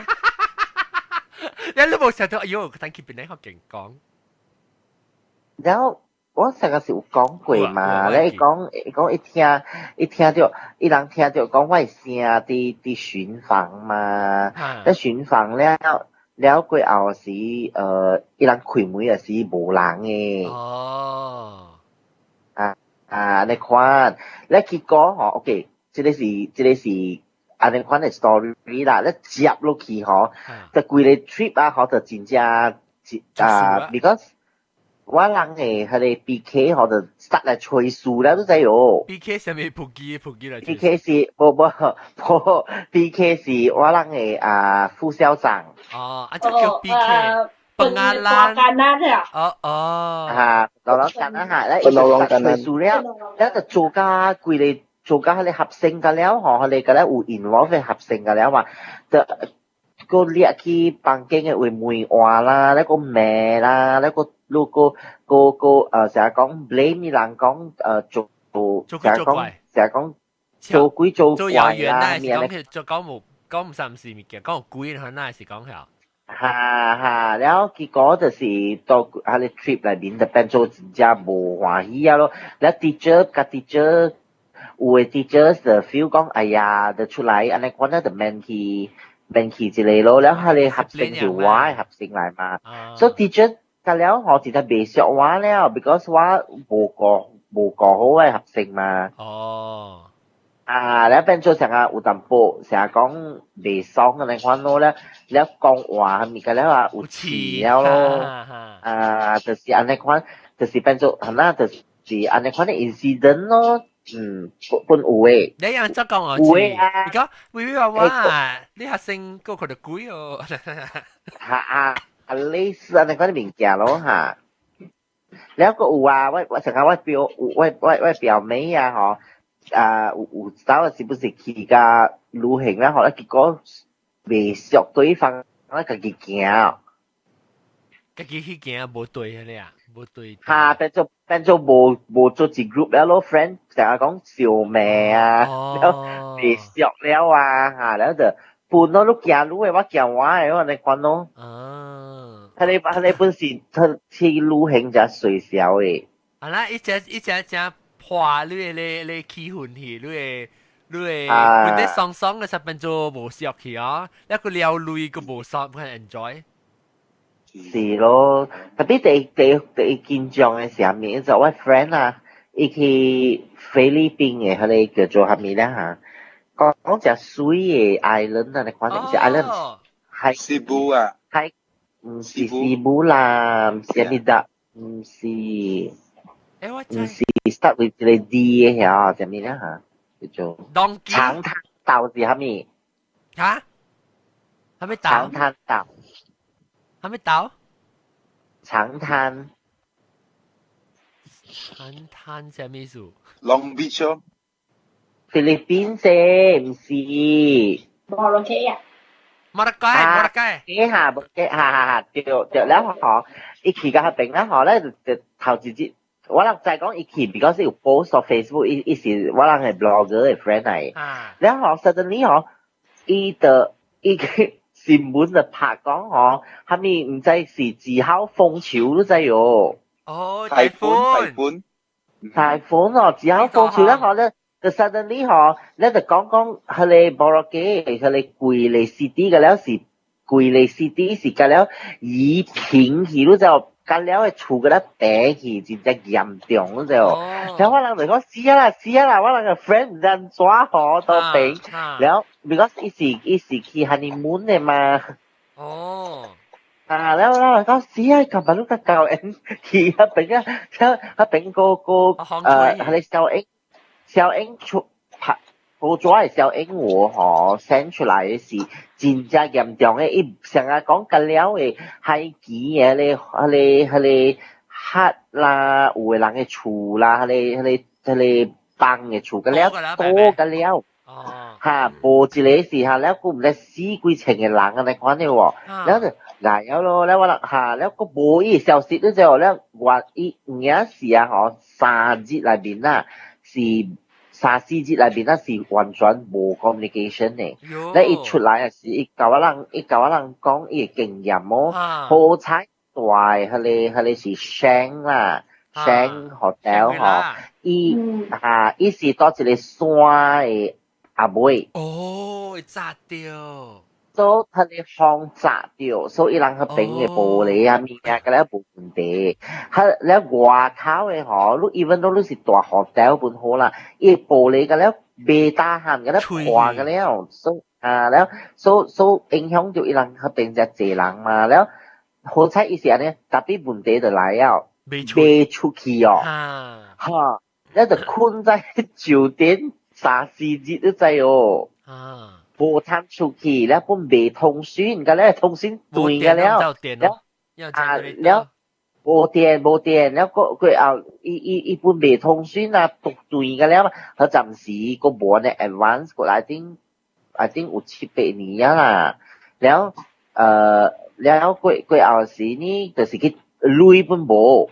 你無想到，哎喲，等去檳榔福建講。然後我上個是有講過嘛，你講伊講一聽一聽著，伊人聽著講我的聲佇巡房嘛，咧巡房了了過後時，伊人開門的時無人的。哦。啊啊，你看，咧結果吼，OK，這個是按呢款的 story 啦，咧接落去吼，就規个 trip 啊，吼就真正啊，because 我人的彼个 BK 吼就 start 來吹數了，你知喲。 BK 啥物普及普及來？BK 是無無無，BK 是我人的啊副校長。哦，啊，這叫 BK。Pengalan。哦哦。哈，老人講啊哈，咧伊就吹數了，了就做甲規個做甲彼個學生個了吼，彼個個了有 involve 的學生個了嘛，就個掠去房間的位門換啦，咧個罵啦，咧個你個個個成日講 blame 人講做成日講成日講做鬼做怪啦，咩咧？做講無講唔三唔四物件，講鬼係那是講曉。哈哈，了結果就是到彼个 trip 內面就變做真正無歡喜啊咯。了 teacher 佮 teacher 有的 teacher 就 feel 講，哎呀，就出來按呢款咧就免去一个咯。了彼个學生是我的學生來嘛，所以 teacher 甲了吼真正袂熟我了，because 我無顧好我的學生嘛。哦。啊，了變做成日有淡薄，成日講袂爽按呢款咯，了了講話物個了啊有刺了咯，啊，就是按呢款，就是變做係啦，就是按呢款的 incident 咯，嗯，本有的。你樣則講我有的啊，你講微微話話，你學生個佢就鬼哦。哈啊，啊類似按呢款的物件咯哈。了閣有啊，我成日我表我表妹啊吼。啊，有走是不是去甲旅行啦？吼，結果袂熟對方，咧家己行。家己去行無對彼啊，無對。哈，變做無做一 group 了咯，friend 成日講笑罵啊，了袂熟了啊，哈，了就本咯，你行你的，我行我的，我按呢款咯。啊。彼个本是佢去旅行才隨小的。啊啦，一隻一隻隻。破你的咧氣氛去，你的本底爽爽的十分鐘無熟去啊，一個撩淚個無爽，不肯 enjoy。是咯，特別第一緊張的時候，就我 friend 啊，伊去菲律賓的，彼个叫做啥物咧哈？講講隻水的 island 啊，你看是 island，係西部啊，係毋是西部啦，毋是啥物的，毋是，毋是 start with 一個 D 的遐，啥物咧哈？叫做長灘島是啥物？嚇？啥物島？長灘島。啥物島？長灘。長灘啥物意思？Long Beach 哦。菲律賓啫，毋是。摩洛哥啊。摩洛哥，摩洛哥。幾下，幾下下下對對了吼，伊去到彼邊了吼咧，就頭一日，我人知講伊去，because 有 post 到 Facebook，伊是我人的 blogger 的 friend 來。了吼，suddenly 吼，伊就伊去新聞就拍講吼，啥物毋知是幾號風球，你知喲？哦，颱風，颱風，颱風哦，幾號風球了吼咧？就 suddenly 吼，咧就講講彼个 Boracay，彼個規个 city 個了是規個 city 是甲了夷平去，你知無？甲了的厝個了白去，真正嚴重，你知無？然後我人就講死啊啦，死啊啦！我人個 friend 毋知按怎吼都病，了，because 伊是去 honeymoon 的嘛。哦。啊，了了講死啊！琴日都較教人去彼邊啊，彼邊個個彼个小英小英出拍報紙的小英我吼 send 出來的是真正嚴重的，伊成日講甲了的海墘的彼个黑啦，有的人的厝啦，彼个房的厝，甲了倒甲了。哈，無一个是哈，了閣毋知死幾千個人按呢款的喎，了就來了咯，了我人哈，了閣無伊消息，你知無？了我伊有影是啊吼，3日內面啊，是三四日內面啊是完全無 communication 的。了伊出來的時，伊共我人講伊的經驗哦，好彩大的彼个是 Shang 啦，Shang Hotel 吼，伊哈伊是佇一个山的阿尾。哦，會炸掉。所以彼个風炸著，所以人彼邊的玻璃啊物件，甲了無問題。彼了外口的吼，你 even though 你是蹛 hotel 本好啦，伊玻璃甲了袂打頇，甲了破甲了，所以啊了，所以影響著伊人彼邊遮濟人嘛了。好彩伊是按呢，tapi 問題就來了，袂出去哦，哈，了就睏在酒店三四日你知哦。無通出去，了本袂通訊，甲了通訊斷甲了，了啊了無電無電，了過過後，伊本袂通訊啊，斷斷甲了，佢暫時閣無按呢 advance 過來，I think 有七八年啊啦，了了過過後時呢，就是去鐳本無。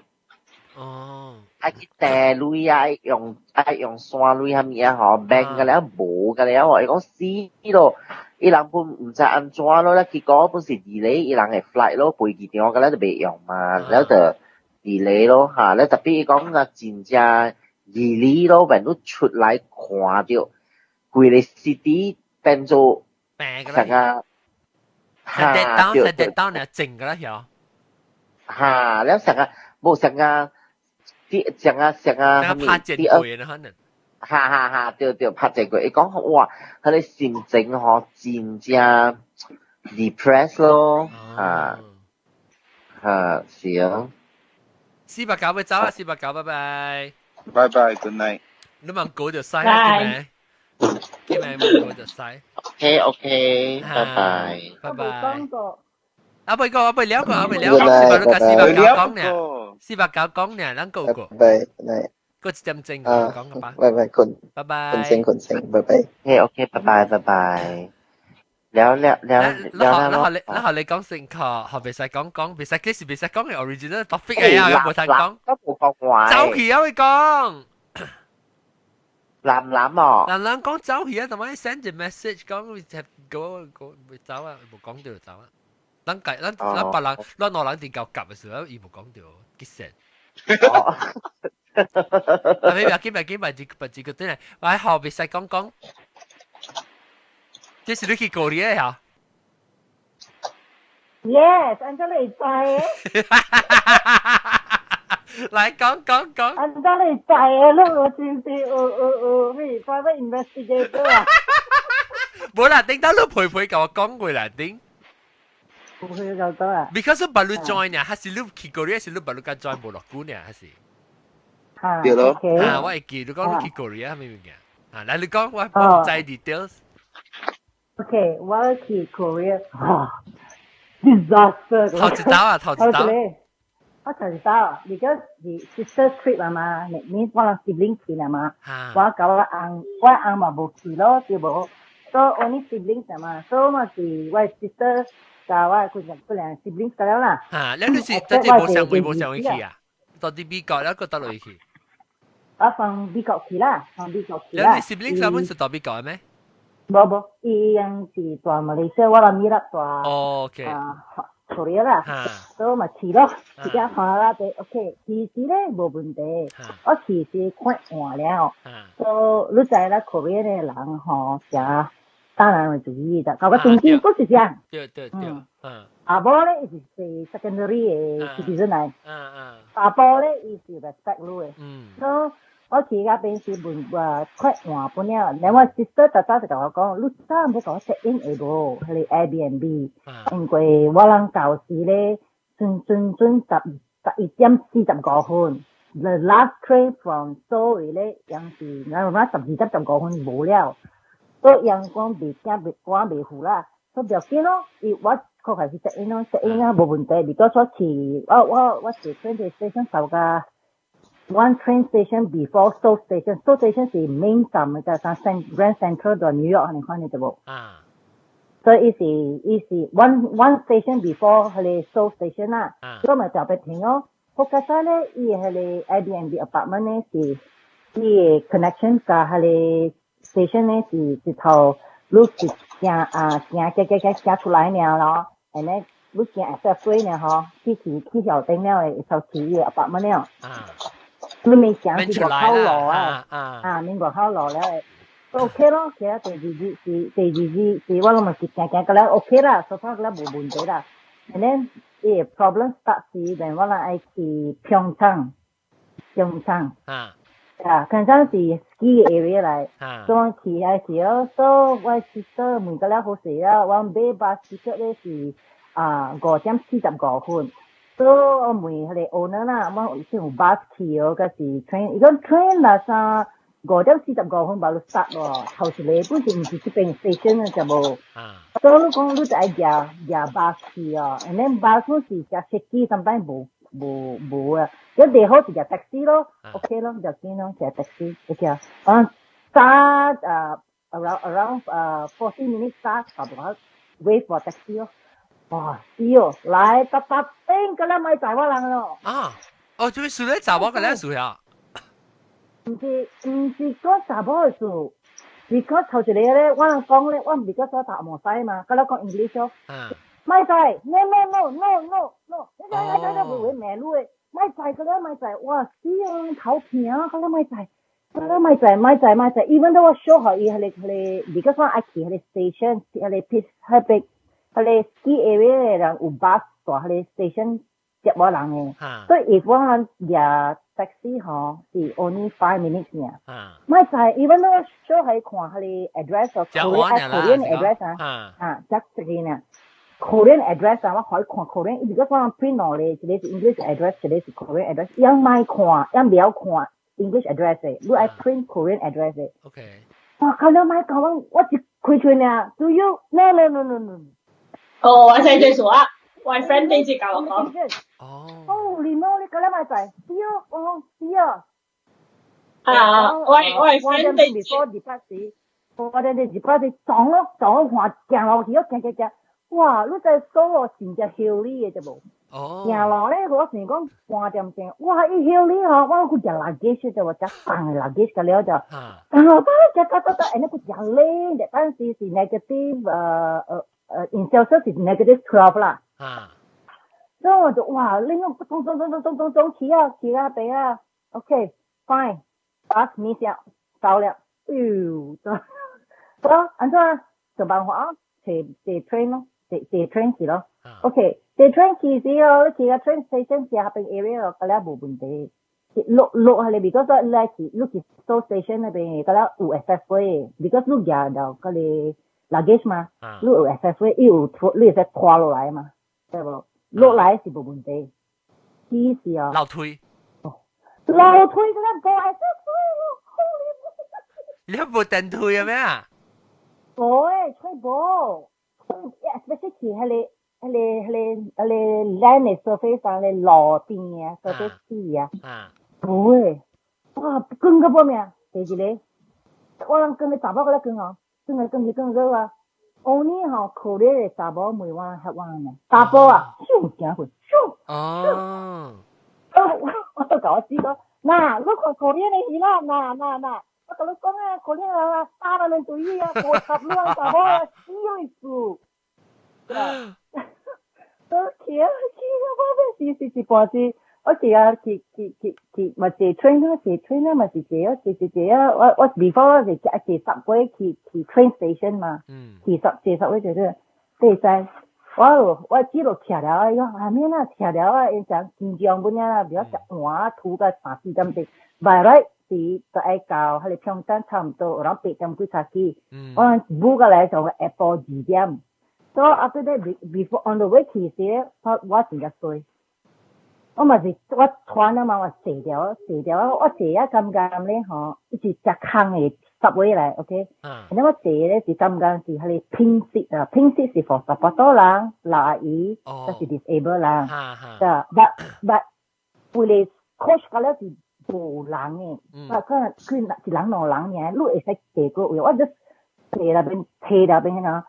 愛去訂鐳啊，愛用山鐳啥物啊吼，bank 甲了無甲了，伊講死咯，伊人本毋知按怎咯，了結果本是 delay 伊人的 flight 咯，飛機場甲了就袂用嘛，了就 delay 咯哈，了 tapi 伊講啊真正 delay 咯，變你出來看著規個 city 變做成個哈，對對，當了靜個啦曉，哈，了成個無成個。啲成個成個啥物第二，哈哈哈，對對，拍這個，伊講哇，彼个心情吼真正 depress 咯，哈，哈是啊。 489要走啊，489，拜拜。拜拜，good night。你問過就使啊，叫咩？叫咩？問過就使。 OK OK，拜拜。拜拜。啊，未講，未了過，未了過，489講呢，489講呢，咱個個。拜拜。個一點鐘講個吧。拜拜，困。拜拜。困醒困醒，拜拜。 OK OK，拜拜拜拜。了了了了了，了後你講成課，後袂使講講，袂使幾時袂使講嘅 original topic 嚟啊，無通講。都無講話。走去啊，會講。男男哦。男男講走去啊，同埋 send 隻 message 講會個個會走啊，無講到就走啊。咱計咱咱別人，咱兩人佇交夾嘅時候，伊無講到結實。啊，別別緊，別緊，別住別住個對嚟，我喺後袂使講講。這是你去過嘅嚇？Yes，按怎你會知？來講講講。按怎你會知？你有真是有咩 private investigator 啊？無啦，頂到你陪陪共我講過啦，頂。陪陪就得啊。 Because 你捌你 join 啊，還是你去過還是你捌你甲 join 無落久呢？還是？對咯。啊，我會記，你講你去 Korea 係咩物件？啊，來你講，我毋知 details。 OK，我去 Korea，啊，disaster！頭一道啊，頭一道。我頭一道，because 是 sister trip 啊嘛，你我人 sibling 去啦嘛，我佮我翁，我翁嘛無去咯，對無？所以 only siblings 啊嘛，所以嘛是我 sister 佮我幾兩幾兩 siblings 了啦。啊，你是真正無相會無相會去啊？到佇美國了，閣倒落去？我放美國去啦，放美國去啦。你 siblings 根本是到美國的咩？無無，伊樣是蹛馬來西亞，我來米啦蹛。哦，OK。啊，Korea 啦，所以嘛去咯，直接看啦，對，OK，其實咧無問題，我其實看換了，所以你知啦，Korea 的人吼，誠大男人主義的，搞個東京都是這樣。對對對，嗯。阿某咧，伊是 secondary 的 citizen 來，阿婆咧，伊是 respect 你的，所以我去嗰邊是問話快換本了，然後我 sister 特早就共我講，你早毋共我 check in 會無？彼个 Airbnb，因為我人舊時咧，準準準11點45。The last train from Seoul 咧，樣是我諗12點15無了，所以樣講袂驚袂趕袂赴啦，所以不要緊咯，伊我確實是 check in 咯，check in 啊無問題，because 我去我坐 train station 到甲 one train station before Seoul station，Seoul station 是 main 站嘅，就係 Grand Central 到 New York 你看你對無？啊。所以伊是 one station before 彼个 Seoul station 啦，所以咪特別停咯。我覺得咧，伊彼个 Airbnb apartment 咧是伊个 connection 佮彼個 station 咧是一頭你是行啊行行行行行出來爾咯，and then 你行 expressway 爾吼，去橋頂了會頭去伊個 apartment 了。你免行去外口路啊，啊，免外口路了會 OK 咯，其實第二日是第二日是我攏嘛是行行個了 OK 啦，so far 個了無問題啦。And then 伊個 problem start 時，then 我人愛去平昌，平昌。啊，平昌是 ski area 來，所以我去遐時哦，所以我 sister 問個了好勢啊，我買 bus ticket 咧是啊5點45，所以我問彼个 owner 啦，我是有 bus 去哦，抑是 train，伊講 train 啦啥5點45把你 start 咯，頭一个本是毋是這邊 station 啊，就無。所以你講你就愛夯 bus 去哦，and then bus 是誠 shaky，sometimes 無無無啊，一地好是夯 taxi 咯，OK 咯，就見咯，夯 taxi，OK 啊，啊揸啊 around 40 minutes 揸差不多 wait for taxi 咯，哇死哦，來搭搭頂個咧咪載我人咯。啊，哦，做咩事咧？查某個咧事啊？毋是講查某的事，是講頭一個咧，我人講咧，我毋是講說答摩西嘛，佮你講 English 咯。莫載，no no no no no no，你你你你會會罵你的，莫載個咧莫載，哇死啊，頭疼，個咧莫載，個咧莫載莫載莫載，even though 我 show 予伊彼个彼个，because 我愛去彼個 station，彼個 piece 彼個彼個 ski area 的人有 bus 到彼個 station 接我人的，所以 if 我人夯 taxi 吼是 only 5 minutes 爾。莫載，even though 我 show 予伊看彼個 address 哦，Korean address 啊，啊，這個呢。Korean address 啊，我予伊看 Korean，伊如果我 print 兩個，一個是 English address，一個是 Korean address，伊莫看，伊袂曉看 English address 的，你愛 print Korean address 的。 哇，看到莫講我，我一開喙爾，Do you? No no no no no。哦，我知這數啊，我 friend 第一次教我講。哦。哦，你莫你過來莫載，對哦，對啊。啊，我 friend 第一次。 before 二百時，我哋哋200時撞咯，撞看行落去，行行行。哇！你在數哦，真正 hilly 的對無？哦。行路咧，我想講半點鐘，哇！伊 hilly 吼，我閣食 luggage 對無？食重的 luggage 個了就，然後食食食食，and then 閣誠冷，當時是 negative in Celsius 是 -12 啦。所以我就哇，冷哦，咚咚咚咚咚咚咚起啊起啊北啊，OK fine，bus miss 了，走了，哎喲，這，按怎想辦法啊？坐坐 train 咯。坐坐 train 去咯。OK，坐 train 去時哦，你去個 train station 是遐邊 area 咯，個了無問題。落落下嚟，because 你去你去 Seoul station 那邊，個了有 access way，because 你夯到嗰個 luggage 嘛，你有 access way，伊有拖，你會使拖落來嘛，對無？落來是無問題。去是哦。樓梯。樓梯個了無 access way 咯。你無電梯啊咩啊？無誒，吹無。especially 去彼個 land 的 surface 上咧路邊啊，surface 地啊，無誒，哇，滾到半命，第一個，我人跟個查某過來滾哦，滾來滾去滾去啊，後年吼，可憐的查某問我遐我呢，查甫啊，咻行去，咻，哦，我都共我死講，嗱，你看可憐的戲啦，嗱嗱嗱。我共你講啊，可憐啊，打人對伊啊，無插你查某啊，死你數。都去啊去啊！我欲是是一半是，我是啊去去去去，嘛坐 train 啊，坐 train 啊，嘛是坐啊坐坐坐啊！我 before 我是坐 subway 去去 train station 嘛，去十坐 subway 就對，對使。我我只落徛了，伊講啊免啊，徛了啊，𪜶誠緊張本啊，比較食換吐甲三四點鐘，by right 時就愛到彼個平昌差唔多，有人8點幾才起。我人 book 過來就下晡2點。So after that before on the way 去時，我真正衰。我嘛是我穿啊嘛，我坐掉坐掉，我坐啊感覺咧吼，伊是只空的 subway 來，OK？然後我坐咧是感覺是彼個 pink seat 啊，pink seat 是 for 十八多人、老阿姨，抑是 disabled 人。啊，but 規個 coach 個了是無人的，啊，可能佢一人兩人爾，你會使坐過位，我就坐那邊坐那邊啊，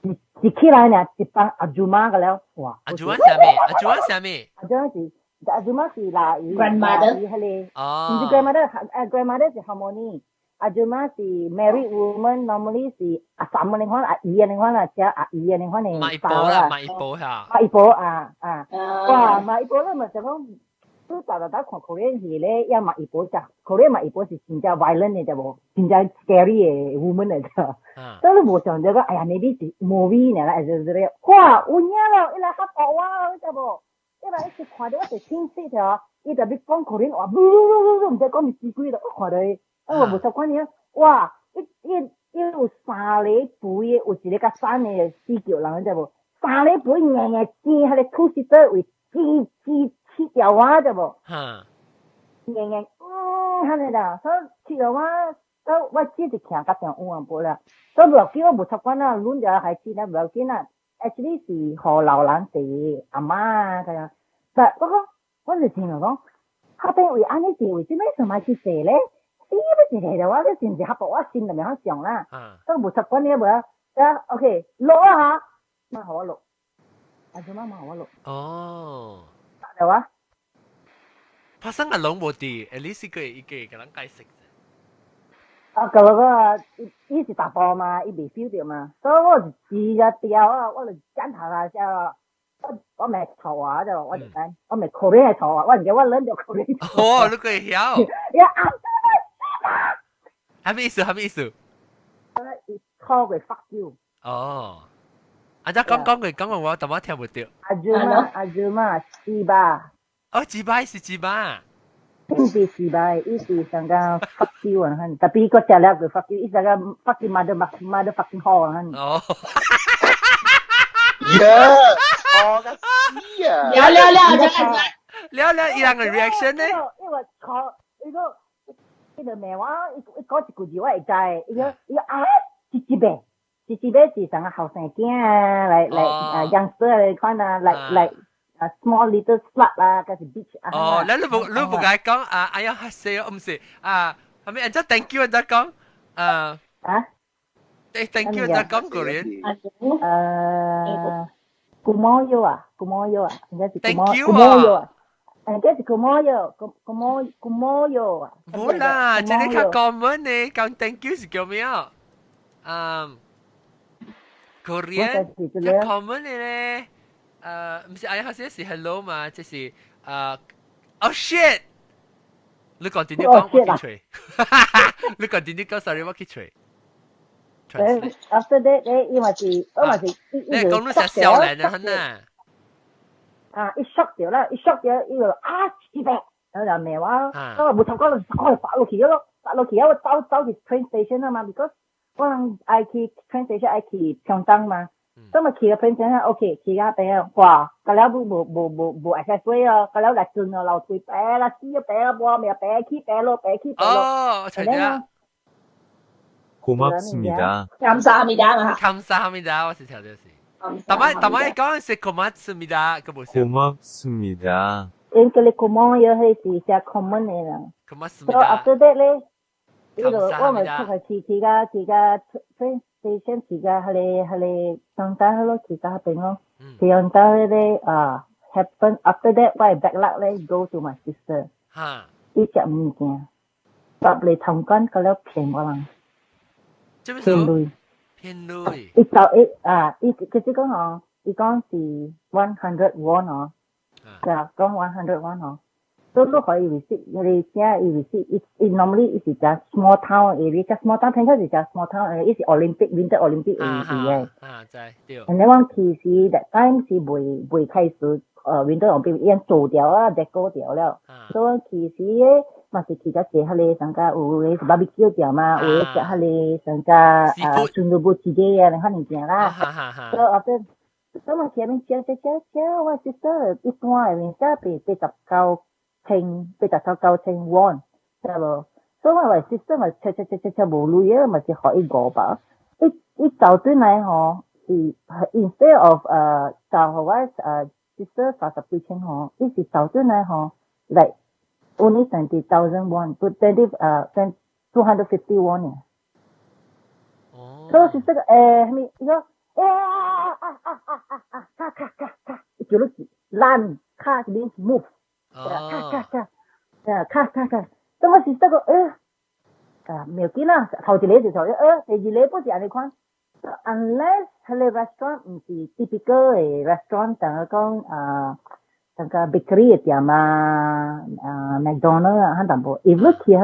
一一起來呢，一幫 ajumma 個了，哇！ Ajumma 啥物？Ajumma 啥物？ Ajumma 是 ajumma 是老姨， grandmother 伊彼個，哦，毋是 grandmother，啊 grandmother 是 할머니。Ajumma 是 married woman，normally 是阿嬸嗰款、阿姨嗰款啊，只阿姨嗰款的。馬一波啦，馬一波嚇。馬一波啊啊！哇，馬一波咧咪就講，你逐逐逐看 Korean 戲咧，要馬一波只，Korean 馬一波是真正 violent 的，對無？真正 scary 的 woman 來的。所以你無想到講，哎呀，maybe 是 movie 爾啦，還是這個，哇，有影了，伊來嚇到我，你知無？伊來一直看到我是清晰條，伊特別講 Korean 話，呜呜呜呜，毋知講是幾幾咯，我看到伊。啊，我無習慣爾，哇！伊伊伊有三個肥的，有一個較瘦的死叫人，你知無？三個肥硬硬煎，彼個吐司底位煎煎切掉我，知無？硬硬嗯，按呢啦，所以切掉我，所以我只是徛較上有啊無啦。所以無要緊，我無習慣啦，攆就開始啦，無要緊啦。Actually 是予老人坐阿嬤啊，咁樣。但我講，我就想講，後邊為按呢坐，為啥物上來去坐咧？死要一個的，我這真是嚇到我心裡面好想啦。都無習慣你無啊？啊，OK，落啊嚇，媽予我落，阿祖媽媽予我落。哦。係啊。發生個攏無佇，at least 個一個共人解釋。啊，個個伊伊是查埔嘛，伊未 feel 著嘛，所以我是直接掉啊，我就剪頭啊，之後我我咪錯啊，就我就講，我咪 Korean 錯啊，我唔記我諗到 Korean。哦，你個會曉？呀啊！啥物意思？啥物意思？錯過 fuck you。哦，啊，只講講佢講話我淡薄聽唔到。 Ajumma ajumma 是吧？哦，幾擺是幾擺？並是是吧？伊是上個 fuck you 啊，特別個食了個 fuck you，伊上個 fuck you mother mother fucking whore 啊。哦。呀，錯個死啊！了了了，了了，伊人個 reaction 呢？因為錯，伊個。伊就罵我，伊伊講一句字我會知，伊講伊講啊，一一擺，一一擺是啥個後生囝啊，來來啊，youngster 來看啊，來來啊，small little slut 啊，還是 bitch 啊。哦，你你無你無共講啊，哎呀，嚇死我，毋是啊，後尾人家 thank you 人家講啊。啊？誒，thank you 人家講過咧。고마워요啊，고마워요啊，應該是 Thank you 啊。應該是고마워요，고마 고마워요啊。無啦，這個較 common 呢，講 thank you 是叫咩啊？嗯，Korean 較 common 的咧，毋是哎呀，是 hello 嘛，這是oh shit！你講點點講，我去揣。你講點點講，sorry，我去揣。 After that 咧，伊嘛是，我嘛是，你講你成少年啊，呐。啊！一 shock 掉啦，一 shock 掉，伊就啊，一百，然後就罵我，我無頭講就我就發落去咯，發落去啊！我走走去 train station 啊嘛，because 我人愛去 train station 愛去平東嘛，咁咪去個 train station，OK，去到邊哇，個了無無無無無會使水哦，個了來轉哦，樓梯爬啦，死啊爬啊，無命爬起爬落爬起爬落。哦，知影。 고맙습니다. 감사합니다嘛。 감사합니다，我是聽到是。大擺大擺講是고맙습니다，個無是。 고맙습니다. 因叫你고마워요係是只 common 的啦。 고맙습니다。 So after that 咧，呢度我咪出去去去個去個 train station 去個彼個彼個當單咯，去個彼邊咯。去當單咧啊，happen after that 我係 bad luck 咧，go to my sister。哈。伊食物件，入嚟通關個了騙我人。騙錢。騙鐳。伊就伊啊，伊佢只講吼，伊講是 100 won 哦，對啊，講 100 won 哦。所以你可以 receipt，佢哋寫伊 receipt，伊伊 normally 伊是只 small town area，只 small town 聽講是只 small town area，伊是 Olympic Winter Olympic 位置嘅。啊，知對。 And then 我其實 that time 是未未開始，Winter Olympic 已經做掉啊，deco 掉了。所以其實嘛是去咗食彼个上加有個 barbecue 店嘛，有個食彼個上加啊순두부 찌개啊，那物件啦。所以後邊，所以我前面食食食食，我 sister 一般的面食89千，89,000 won，知無？所以我話 sister 嘛食食食食食無鐳啊，嘛是予伊500。伊伊走轉來吼，是 instead of 就予我sister 三十幾千吼，伊是走轉來吼，like only 20,000 won, but 20 250 won 爾。哦。所以 sister 啥物？伊講啊啊啊啊啊啊，卡卡卡卡，伊叫你爛卡 means move，卡卡卡，啊卡卡卡，所以我 sister 講啊，袂要緊啦，頭一个就頭一，第二个不是按呢款。Unless 彼个 restaurant 毋是 typical 的 restaurant，像講啊，像個 bakery 的店啊，啊 McDonald 啊，彼淡薄。if 你去彼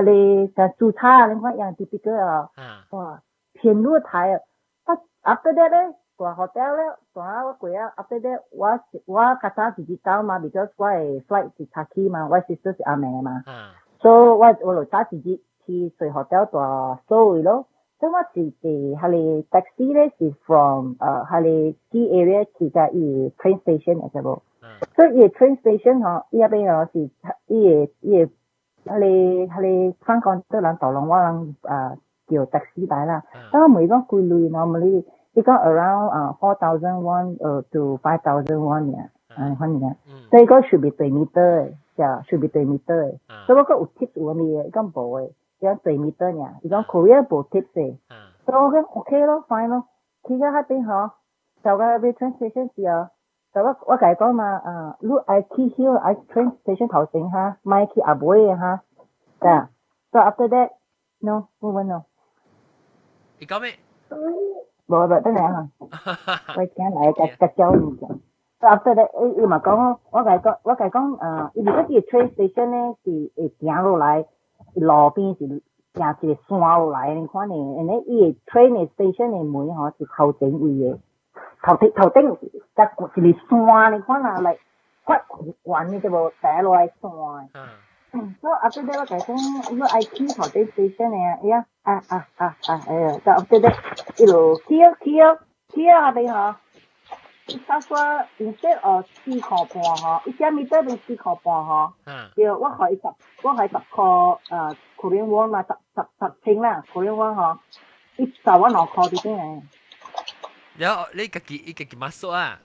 個像煮炒啊，你看樣 typical 啊，哇，騙你台啊！啊，after that 咧，住 hotel 咧，住啊我過啊，after that 我我較早自己走嘛，because 我的 flight 是早起嘛，我 sister 是暗暝嘛，所以我我就早自己去睡 hotel 住所以咯。所以我是坐彼個 taxi 咧是 from 彼個 ski area 去到伊 train station 會知無？所以伊 train station 吼，伊遐邊哦是伊個伊個彼個翻工的人導攏我人啊叫 taxi 來啦。當我問伊講幾鐳喏，問你伊講 around 4,000 won to 5,000 won 爾，嗯，反正，所以講 should be 對 meter 的，是 should be 對 meter 的。所以我講有 tips 有啥物的，伊講無的。伊講對 meter 爾，伊講 Korea 無 tips 的。所以我講 OK 咯，fine 咯。去到彼邊吼，到到彼 train station 時候，就我我共伊講嘛，啊，你愛去 hill 愛 train station 頭前哈，莫去後尾的哈。對啊。So after that, no, 不問咯。你講咩？無無，等下哈。我驚來共共教你講。So after that，伊伊嘛講，我共伊講，我共伊講，伊如果這個 train station 咧是會行落來，路邊是行一個山落來，你看呢，and then 伊個 train station 的門吼是頭前位的，頭頂頭頂才一個山，你看啦，來懸懸的對無？爬落來山。嗯，所以 after that 我共伊講，你愛去頭頂 station 的啊，伊啊啊啊啊啊，哎呀，就 after that 一路去哦去哦去啊下邊吼。伊差說 instead of 4塊半吼，一隻米得變4塊半吼。對，我予伊十，我予伊10塊Korean won 嘛，十十十千啦，Korean won 吼，伊收我2塊佇頂來。然後你家己伊家己嘛說啊？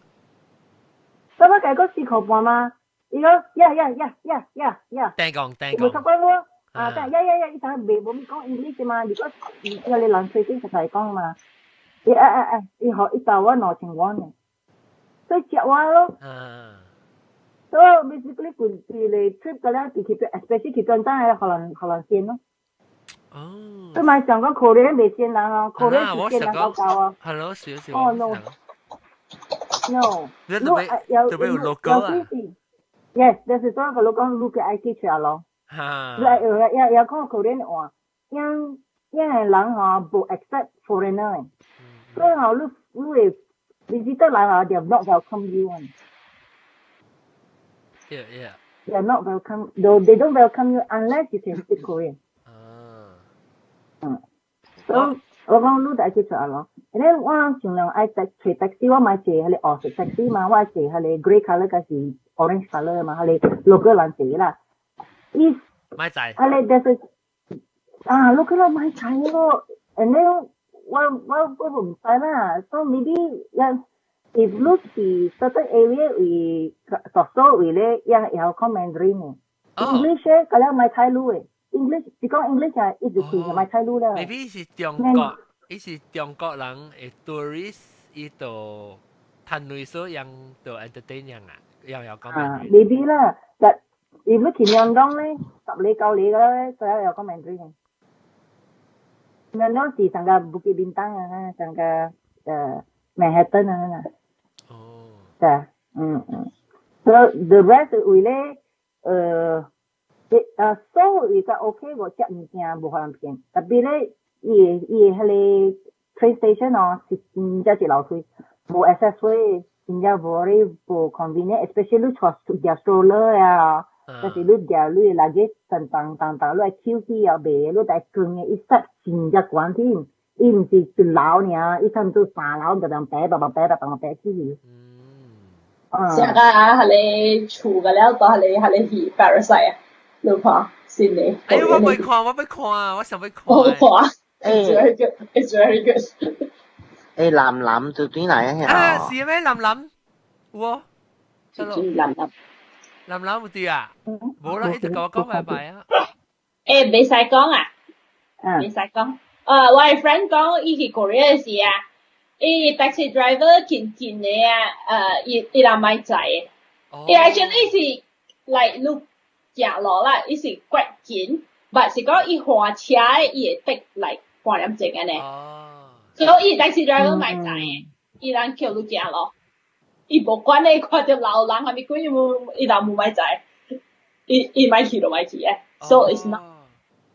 所以我共伊講4塊半嘛，伊講 yeah yeah yeah yeah yeah yeah。聽講聽講。無習慣我，啊，但 yeah yeah yeah，伊當袂無咪講 English 嘛，如果伊個人吹頂實在講嘛，伊啊啊啊，伊予伊收我2000 won 呢。所以食我咯。所以 basically 規規個 trip 個了，去especially 去轉轉係予人予人騙咯。哦。佢咪想講 Korean 袂騙人哦，Korean 是騙人夠夠啊。係咯，少少。哦 no。 No。你特別特別有 local 啊。 Yes，就是講個你講你嘅愛去食咯。哈。你也也也講 Korean 話，因因個人吼無 accept foreigner，所以吼你你會 visitor 來吼，they are not welcome you one. They are not welcome. Though they don't welcome you unless you can speak Korean. 啊。嗯。所以我講你就愛去食咯。然後我盡量愛坐 taxi，我莫坐彼個黑色 taxi 嘛，我愛坐彼個 grey colour 還是 orange colour 嘛，彼個 local 人坐啦。伊莫載。彼個就是啊，local 人莫載咯。And then 我我我毋知啦，所以 maybe 一 if 你去 certain area 位讀書位咧，也會曉講 Mandarin 嘅。English 咧，個了莫睬你嘅。English 是講 English 啊，一直開就莫睬你了。 Maybe 是中國，伊是中國人的 tourist，伊就趁鐳所樣就 entertain 樣啊，又有講啊，maybe 啦，但如果去明洞咧，10里9里個咧，佢有講 Mandarin 嘅。明洞是上個 Bukit Bintang 啊，上個Manhattan 啊。哦。對，嗯嗯。So the rest 位咧，所有較 OK 喎，食物件無予人騙，特別咧，伊個伊個彼個 train station 哦，是真正一流水，無 access way，真正無咧無 convenient，especially 你帶隻 stroller 啊，但是你夾你垃圾當當當當，你愛 QC 又袂，你愛光的，伊塞真正懸天，伊毋是一樓爾，伊差毋多三樓就樣白白白白白白起去。上個啊，係你厝個了，到係你係你戲 Parasite 啊，你看新的。哎，我未看，我未看，我想欲看。我看。It's very good. It's very good. 誒，藍藍就轉嚟啊！啊，是咩？藍藍？有。藍藍。藍藍有對啊？無啦，伊就共我講拜拜啊。誒，袂使講啊，袂使講。我的 friend 講，伊去 Korea 時啊，伊 taxi driver 近近的啊，伊人莫載的。伊 actually 是 like 你行路啦，伊是 quite 近，but 是講伊換車的，伊會 take like 半點鐘按呢。所以 taxi driver 莫載的，伊人叫你行路，伊無管你看著老人啥物鬼，伊無伊人無莫載，伊莫去就莫去的。So it's not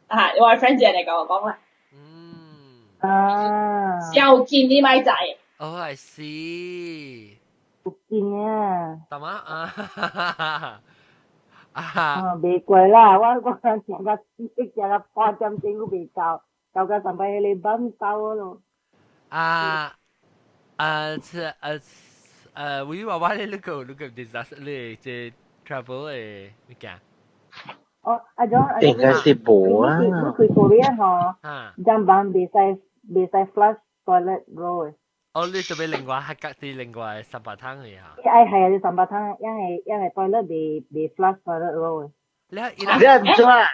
啊，我 friend 這樣共我講啦。啊。小近你莫載。哦，I see。有近啊。大媽啊。啊，袂過啦，我食到食到半點鐘閣袂到，到到上擺彼個班走咯。啊啊，是我話我你個 disaster 你這 travel 的物件。哦，阿種阿應該是無啊。你去 Korea 吼，砧板袂使 flush toilet roll 的。哦，你就欲另外係隔啲另外300湯嘅嚇。哎係啊，你300湯，因為 toilet 袂 flush toilet roll 的。你你唔做啊？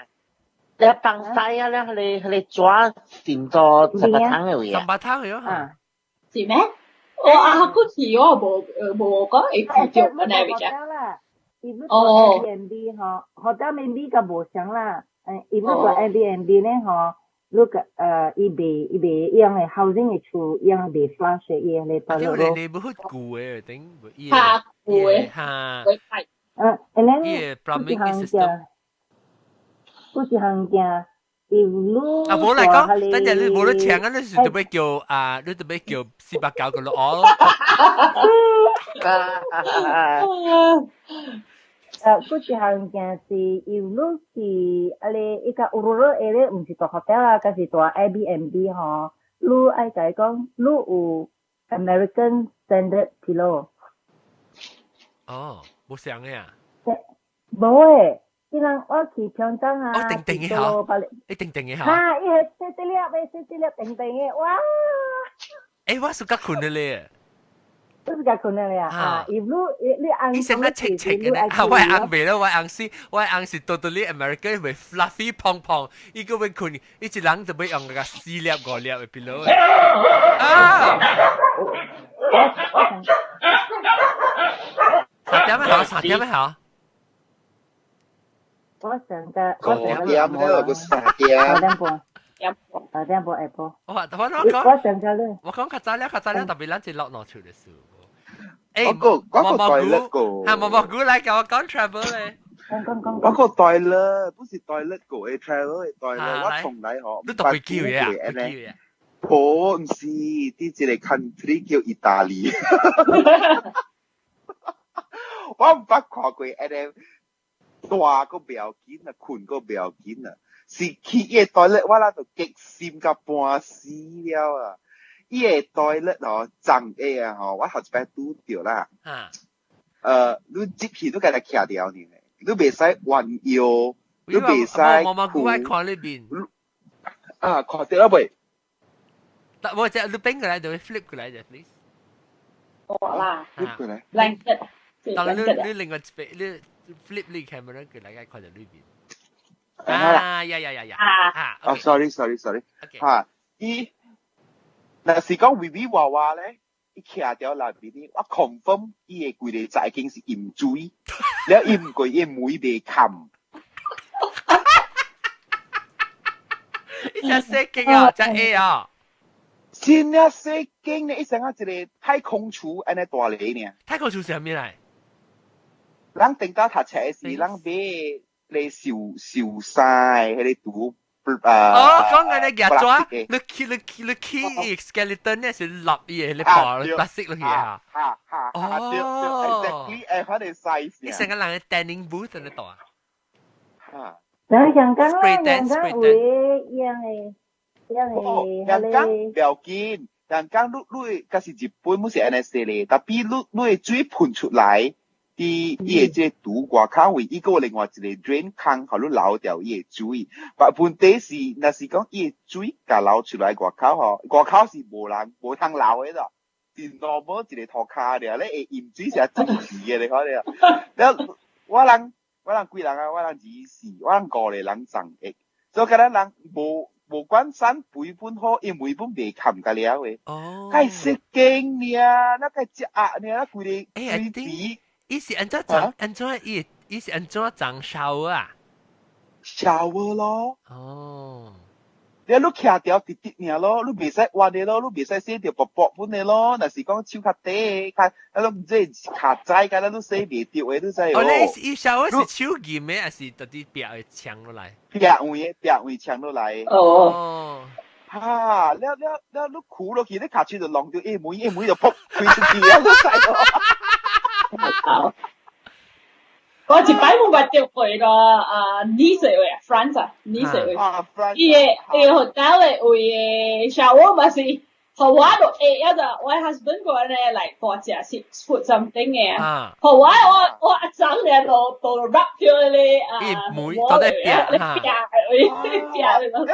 你放屎啊！你抓成座300湯嘅位啊？三百湯嘅啊？是咩？我啊，嗰次我無講會記著本來物件。哦。Airbnb 吼，hotel maybe 較無相啦。伊如果 Airbnb 咧吼，如果伊袂用的 housing 的厝，用袂 flush 的，伊個 toilet roll。你你好舊的頂，較舊的嚇。and then 伊個 plumbing system。不是行件，伊你啊，無來講，等陣你無你請啊，你是特別叫啊，你特別叫490個咯哦。嗰一項件是，伊你是啊咧，伊個烏魯魯下咧，毋是住 hotel 啦，抑是住 Airbnb 吼。你愛共伊講，你有 American Standard pillow。哦，無相的啊？無誒，伊人我去平東啊，哦，定定的吼，你定定的吼。哈，伊係細細粒的，細細粒定定的，哇！欸，我是較困的咧。你是較困的咧啊？伊你紅。伊成個赤赤的咧，啊，我紅袂咯，我紅是，我紅是 totally American 會 fluffy 蓬蓬，伊閣欲睏，伊一人就欲用個四粒五粒的 pillow。啊！3點好，3點好。我上個我上五點了，個3點。 5點半。5點半下晡。我我我上個咧。我講較早了，較早了，特別咱是落落厝的事。欸，我個我個 toilet 個。啊，毛毛菇來共我講 travel 咧。講講講。我個 toilet 不是 toilet 個，係 travel 的 toilet，我從來吼。你特別叫嘅啊？特別叫嘅。無，毋是，佇一個 country 叫意大利。我毋捌看過按呢大閣袂要緊啊，睏閣袂要緊啊，是去伊個 toilet 我啦就激心甲半死了啊！伊個 toilet 吼，髒的啊吼，我頭一擺拄著啦。你入去你家己徛掉呢，你袂使彎腰，你袂使毛毛菇愛看你面。啊，看著了未？但我只你變過來就會 flip 過來就 please。好啦，flip 過來。 blanket。當你你另外一邊你 flip 你 camera 過來，看著裏面。啊呀呀呀呀！啊！哦，sorry sorry sorry。嚇，伊若是講微微娃娃咧，伊徛掉內面呢，我 confirm 伊的規个財經是淹水，了淹過伊門袂冚。伊只細間啊，只矮啊。真正細間呢，伊像啊一個太空厝按呢大个爾。太空厝是啥物來？咱頂早讀冊時，咱買咧壽壽衫的彼個櫥啊。哦，講緊你夾紙，你去 skeleton 咧是立伊的，你包 plastic 落去啊。哈哈，哦，exactly，誒，彼個 size。你成個人的 tanning booth 喺度啊？嚇。但香港咧，香港有一樣的，樣的，香港不要緊，香港你你，假是日本，毋是按呢說咧，tapi 你的水噴出來，佇伊的這個櫥外口位，伊閣有另外一個 drain 孔，予你流掉伊的水。但問題是，若是講伊的水共流出來外口吼，外口是無人無通流的咯，是 normal 一個塗跤爾，你會淹水是真濟的，你看著。了，我人幾人啊？我人二四，我人五個人送的，所以敢若人無管散肥本好，因為本袂冚甲了的。哦。該洗間爾，那該食壓爾，規個規皮。伊是按怎裝？按怎伊是按怎裝 shower 啊？shower 咯。哦。你徛條直直爾咯，你袂使彎的咯，你袂使洗著薄薄本的咯。若是講手較短，較啊攏這跤窄，敢若你洗袂著的，你知哦？你伊 shower 是手撳的，還是直直壁會牆落來？壁位的，壁位牆落來。哦。哈！了了了，你跍落去，你跤手就弄著一門一門就噗開出去啊！你知哦？好。我一擺冇捌著過個啊，Nice 位啊，France 啊，Nice 位。啊，France。伊個 hotel 的位的 shower 嘛是，予我就會啊就，我 husband 個咧來大隻 6 foot something 的啊，予我阿張咧都 rub 掉咧啊，伊每到底壁哈，壁位壁你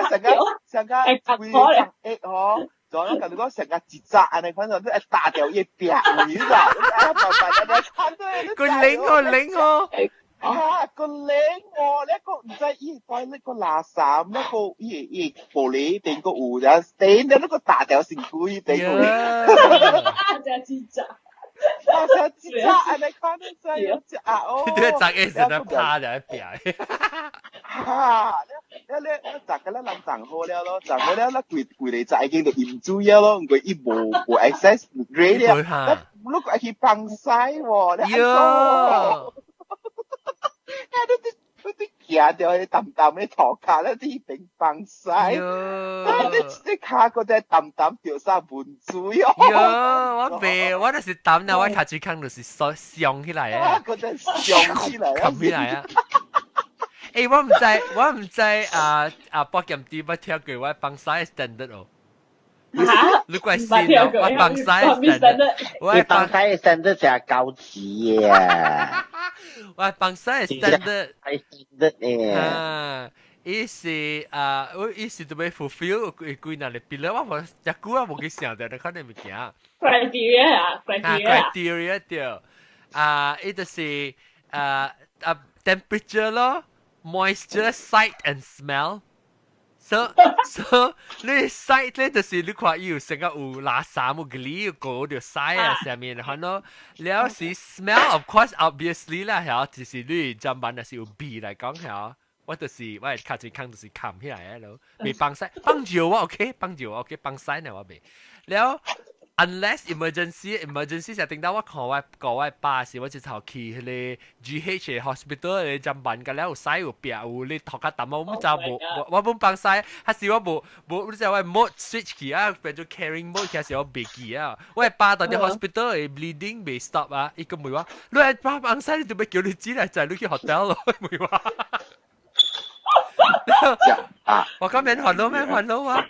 成個成個規個會吼。就我共你講，成個一紮按呢款，你會打掉伊壁位啦，你愛慢慢按呢看對。個靈哦靈哦，啊個靈哦，你個毋知伊帶那個垃圾，那個伊玻璃頂個有然後頂你個打掉身軀頂個。啊，真一紮。啊，真一紮按呢款，你知有隻啊哦。你個紮的時陣趴在壁。哈！了了了，逐個咱人送好了咯，送好了，咱規規個早已經就淹水了咯，毋過伊無 access drain 了，你閣愛去放屎喎，你按怎？啊！你行著彼個澹澹的塗跤，你佇彼邊放屎，啊！你跤閣在澹澹著啥文水哦？喲，我袂，我就是澹啦，我跤水空就是上起來啊，閣在上起來，冚起來啊！欸，我毋知，我毋知啊啊！博劍啲捌聽過我放屎 standard 哦。你怪信哦，我放屎 standard，我放屎 standard 就係夠錢啊！我放屎 standard 係 standard 嘅。啊，伊是啊，我伊是特別 fulfill 幾幾若個比如我無，遮久我無去想著，你看你物件。 criteria 啊，criteria。 criteria 對，啊，伊就是啊啊 temperature 咯。moisture, sight and smell. So 你 sight 咧就是你看伊有成個有垃圾有ဂ有狗就屎啊啥物，然後咯，了是 smell of course obviously 啦，嚇，就是你砧板若是有味來講嚇，我就是我跤水空就是冚起來咯，袂放屎，放尿我 OK，放尿我 OK，放屎呢我袂，了。unless emergency emergency 就頂到我看我國外巴士，我直頭去彼個 GH hospital 的砧板，甲了有屎有壁有你塗較澹，我毋知無我本放屎，還是我無無你知我 mode switch 去啊，變做 caring mode 其實我袂記啊。我爸到佇 hospital 的 bleeding 袂 stop 啊，伊個問我，你來爸放屎，你就欲叫你姊來載你去 hotel 咯，問我。啊！我講免煩惱，免煩惱啊！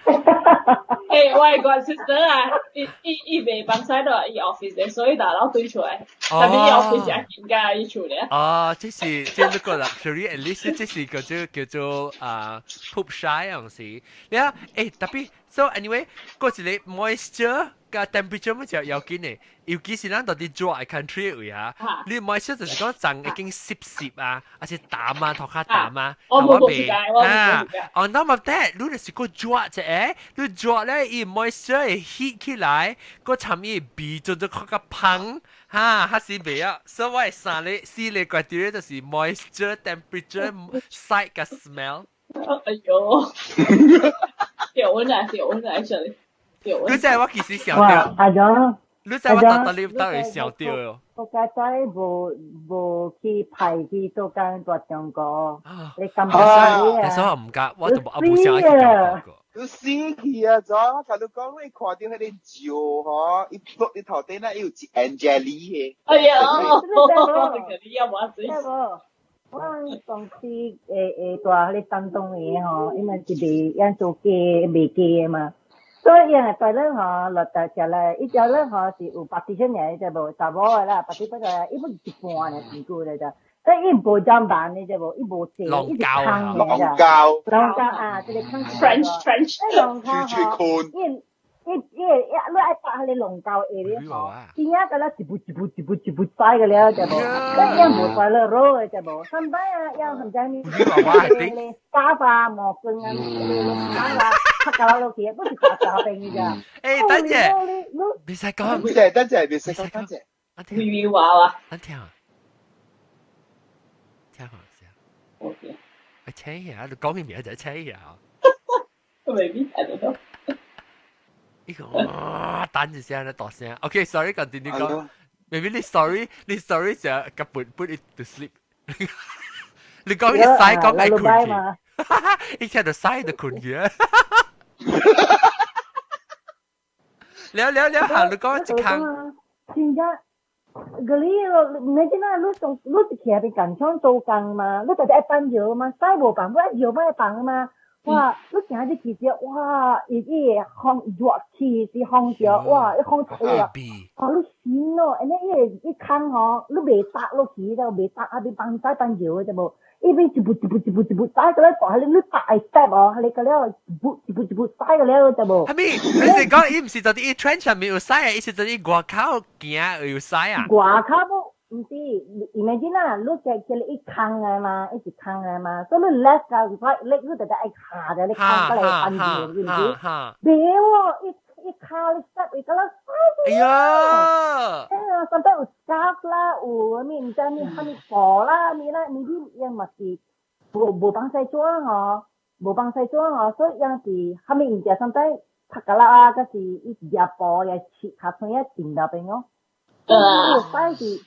欸，我的個 sister 啊，伊袂放屎到伊 office 的，所以大佬對出來，但是伊 office 也緊甲伊厝咧。哦，這是這個 luxury at least 這是叫做啊 poop shy 樣子。你啊，欸，tapi so anyway，嗰一個 moisture 佮 temperature 乜就要緊的，尤其是咱到佇熱的 country 位啊，你 moisture 就是講髒已經濕濕啊，還是澹啊，塗較澹啊，我無時間，我啊。On top of that，你就是閣熱者，你熱咧，伊 moisture 會 heat 起來，閣參伊味做做較較芳，哈，還是袂啊。所以我的三个四个 criteria 就是 moisture、temperature、sight 佮 smell。哎喲，掉溫啊，掉溫啊，actually。你知我其實想著，阿總，你知我逐逐你都會想著哦。我家仔無去派去做工蹛中國，你感覺啊？但是我毋敢，我就無想去中國過。你死去啊！怎我共你講，你看著彼個石吼，伊落伊頭頂那有一 Angeli 的。哎呀，你要我死。我公司會住彼個丹東的吼，因為是賣樣做雞賣雞的嘛，所以樣個對咧吼，落大食咧，伊食咧吼是有 partition 的，知無？查某的啦，partition 的，伊本一半爾，真久咧就，所以伊無砧板的，知無？伊無坐，伊是空的龍膠，龍膠啊，這個空 French French，龍膠吼，伊伊伊伊，你愛搭彼個龍膠下咧吼，真正敢若一步一步一步一步踩個了，知無？咱樣無帶了落的，知無？上擺啊，樣毋知咩，咧沙發毛巾啊，咧沙發，拍膠落去，不是夾夾邊的咋？欸，等者，袂使講，等者，等者，袂使講，等者。微微話話。等聽啊，聽下先。 OK。我請下，你講嘅名就請下。 Maybe I don't know。呢個哇，等一聲咧大聲。OK，sorry，continue 講。Maybe 你 sorry，你 sorry 就根本 put it to sleep。你講你使講愛睏去，一聽就使就睏去啊。了了了，行，你講一空。真正，嗰啲你知啦，你做你是徛佇工廠做工嘛，你就愛放藥嘛，使無放，我愛藥愛放嘛。哇！你行入去時，哇！伊伊會風熱氣是風著，哇！伊風吹啊，哇！你神咯，按呢伊會伊空吼，你袂搭落去，就袂搭啊，袂放使放藥的就無，伊變一步一步一步一步踩過來，大你搭會 step 哦，你個了一步一步一步踩過了就無。係咪？你是講伊毋是就佇伊 trench 上面有屎啊？伊是就佇外口行有屎啊？外口無。毋是，imagine 啊，你這這個一空的嘛，一直空的嘛，所以你 left 甲 right leg 你就得愛卡著，你空過來翻住，是毋是？袂喎，一一卡你 step 伊個啦，哎呀！哎呀，上擺有 scarf 啦，有啥物毋知啥物啥物布啦，物啦，物你樣嘛是無無幫使紙吼，無幫使紙吼，所以樣是啥物物件上擺拍個啦啊，閣是伊夾布也切卡穿啊定那邊哦，有擺是。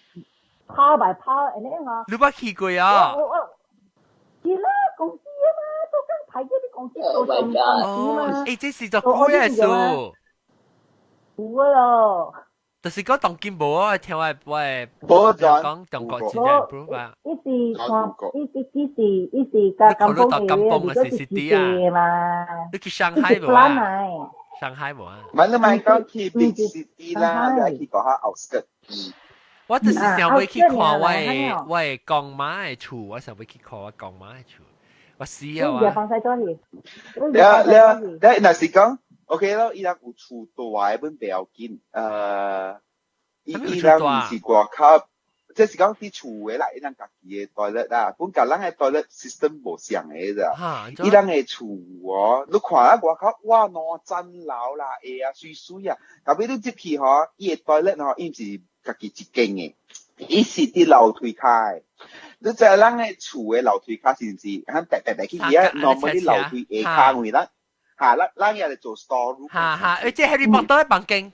跑來跑，按呢吼。你捌去過啊？我我去啦，公司啊嘛，做工排這個公司做公司嘛。欸，這是做久的事。有啊咯。就是講當今無啊，聽我我無講中國真正 improve 啊。伊是看，伊伊伊是伊是甲甘榜的，你是 city 啊嘛。你去上海無啊？上海無啊？唔係你咪講去 big city 啦，你去講下 outskirt。我就是想欲去看我的我的公媽的厝，我想欲去看我公媽的厝，我死啊！我。了了了，若是講 OK 咯，伊人有厝大的本袂要緊，伊伊人毋是外口，這是講佇厝的啦，伊人家己的 toilet 啦，本共咱的 toilet system 無相的咋，伊人的厝哦，你看啊外口哇兩層樓啦，會啊媠媠啊，特別你入去吼，伊的 toilet 吼，伊毋是家己一間的，伊是佇樓梯跤的。你知咱的厝的樓梯跤是毋是？咱趯趯趯去去啊，normally 樓梯下跤位咱，哈，咱咱也來做 store room。哈哈，而且 Harry Potter 的房間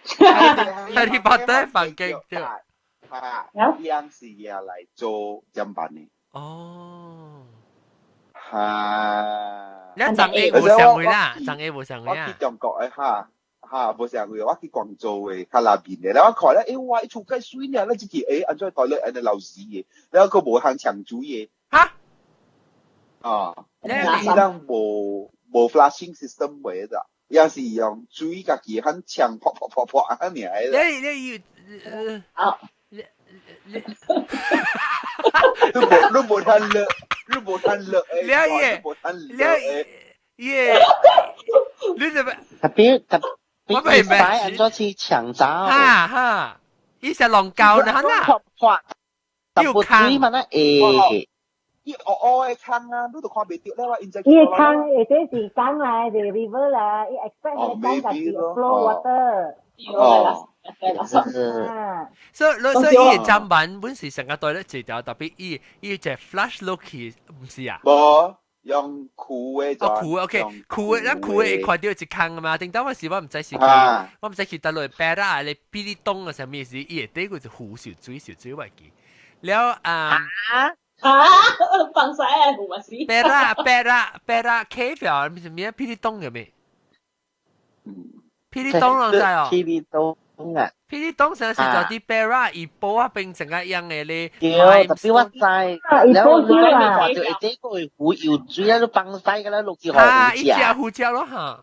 ，Harry Potter 的房間對。哈，伊人是也來做砧板的。哦。哈。你張 A 無上位啦，張 A 無上位啊。我去中國的哈。哈，無上位，我去廣州的較那邊的，然後我看咧，欸，哇，伊厝介媠爾，咱這去，欸，按怎 toilet 按呢流屎的，然後閣無通搶水的。哈？啊，伊人無無 flushing system 袂咋，伊是用水家己喊搶潑潑潑潑按呢爾。你你要，啊，你你，你無你無通落，你無通落誒，你耶，你耶，你怎麼？特別特。我未明，按怎去搶走？哈哈，伊是龍膠呢，哈那，又坑嘛那會，伊烏烏的坑啊，你都看袂著了啊，因伊的坑下底是江來的 river 啦，伊 expect 彼個江家己 flow water。哦，所以所以伊的砧板本是成個袋咧一條，特別伊伊隻 flush 落去，毋是啊？無。用褲的，哦褲，OK，褲的，咱褲的會看著一空嘛。頂當我時我毋知是去，我毋知去佗落白啦，咧比利東啊啥物時，伊下底個就湖小水小水我記。了啊啊，放屎啊，湖嘛是。白啦白啦白啦，K 票，毋是咩？霹靂東有咩？霹靂東攏知哦。霹靂東。啊。霹靂洞成是做啲 Perak 怡保啊，變成個樣嘅咧。對，特別我知，然後你講你看到一這個湖游水啊，都放西㗎啦，落去河啊，一隻胡椒咯嚇。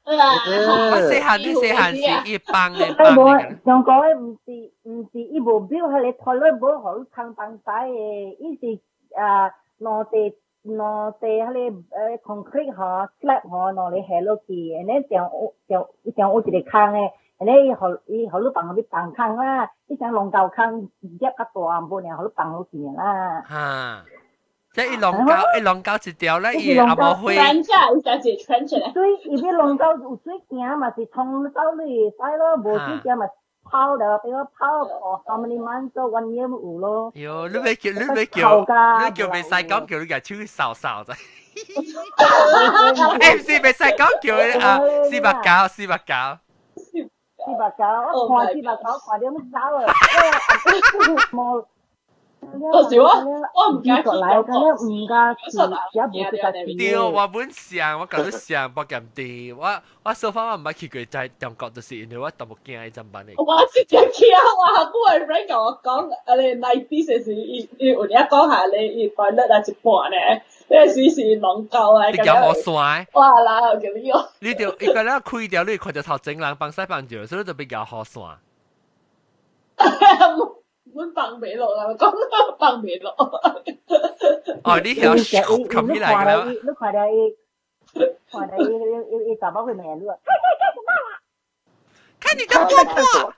我細漢你細漢是一幫嘅幫嘅。上個毋是伊無表，彼个 toilet 無予你通放屎的，伊是啊兩塊彼个concrete 吼 slab 吼，兩个下落去，and then 上有一個空的，and then 伊予你放予你放空啦，伊像龍溝空夾較大無爾，予你放落去啦。嚇！即係伊龍溝，伊龍溝一條咧，伊阿無會。trench 啊，有時一 trench 咧。水，伊欲龍溝有水行嘛是沖走你會使咯，無水行嘛泡了，比如泡哦，how many months one year 有咯。喲，你欲叫，你叫袂使講叫你共手掃掃啫。欸，毋是袂使講叫啊，489，489。489，我看四百九，看到欲走啊！無。到時我毋敢去來，咁樣毋敢去，也無去家己。對，我本想，我共你想，無鹹甜。我 so far 我毋捌去過在中國，就是因為我淡薄驚伊怎辦的。我直接去啊！我我的 friend 共我講，啊你 90s 時，伊有影講下你伊 toilet 啊一半呢，那時是龍溝啊。你叫我山。哇啦，叫你哦。你就伊個咧開掉，你看著頭前人放屎放尿，所以就比較好山。阮放袂落啦，講放袂落。哦，你曉冚起來㗎啦。你看著伊，看著伊查某會罵你啊！看你的波波。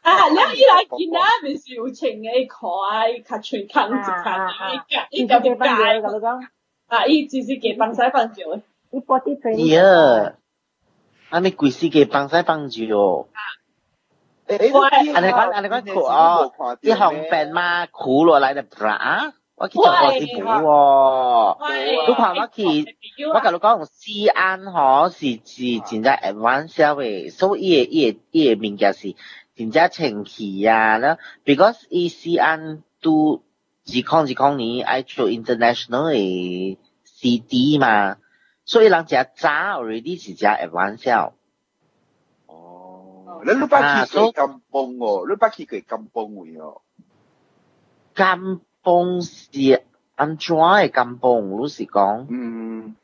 啊，了伊來囡仔毋是有穿的褲啊，伊較穿空一空，伊伊家己改。啊，伊只是給放屎放尿的。伊 potty training。呀，按呢規世界放屎放尿。按呢講按呢講苦哦，啲紅病嘛苦落來就啪，我去做過啲補喎。你看我去，我共你講，西安吼是真正 advanced 的，所以伊的物件是真正清氣啊。了，because 伊西安都2020年愛做 international 的 city 嘛，所以人誠早 already 是誠 advanced。你捌去過甘榜哦？你捌去過甘榜位哦？甘榜是按怎的甘榜？你是講？嗯，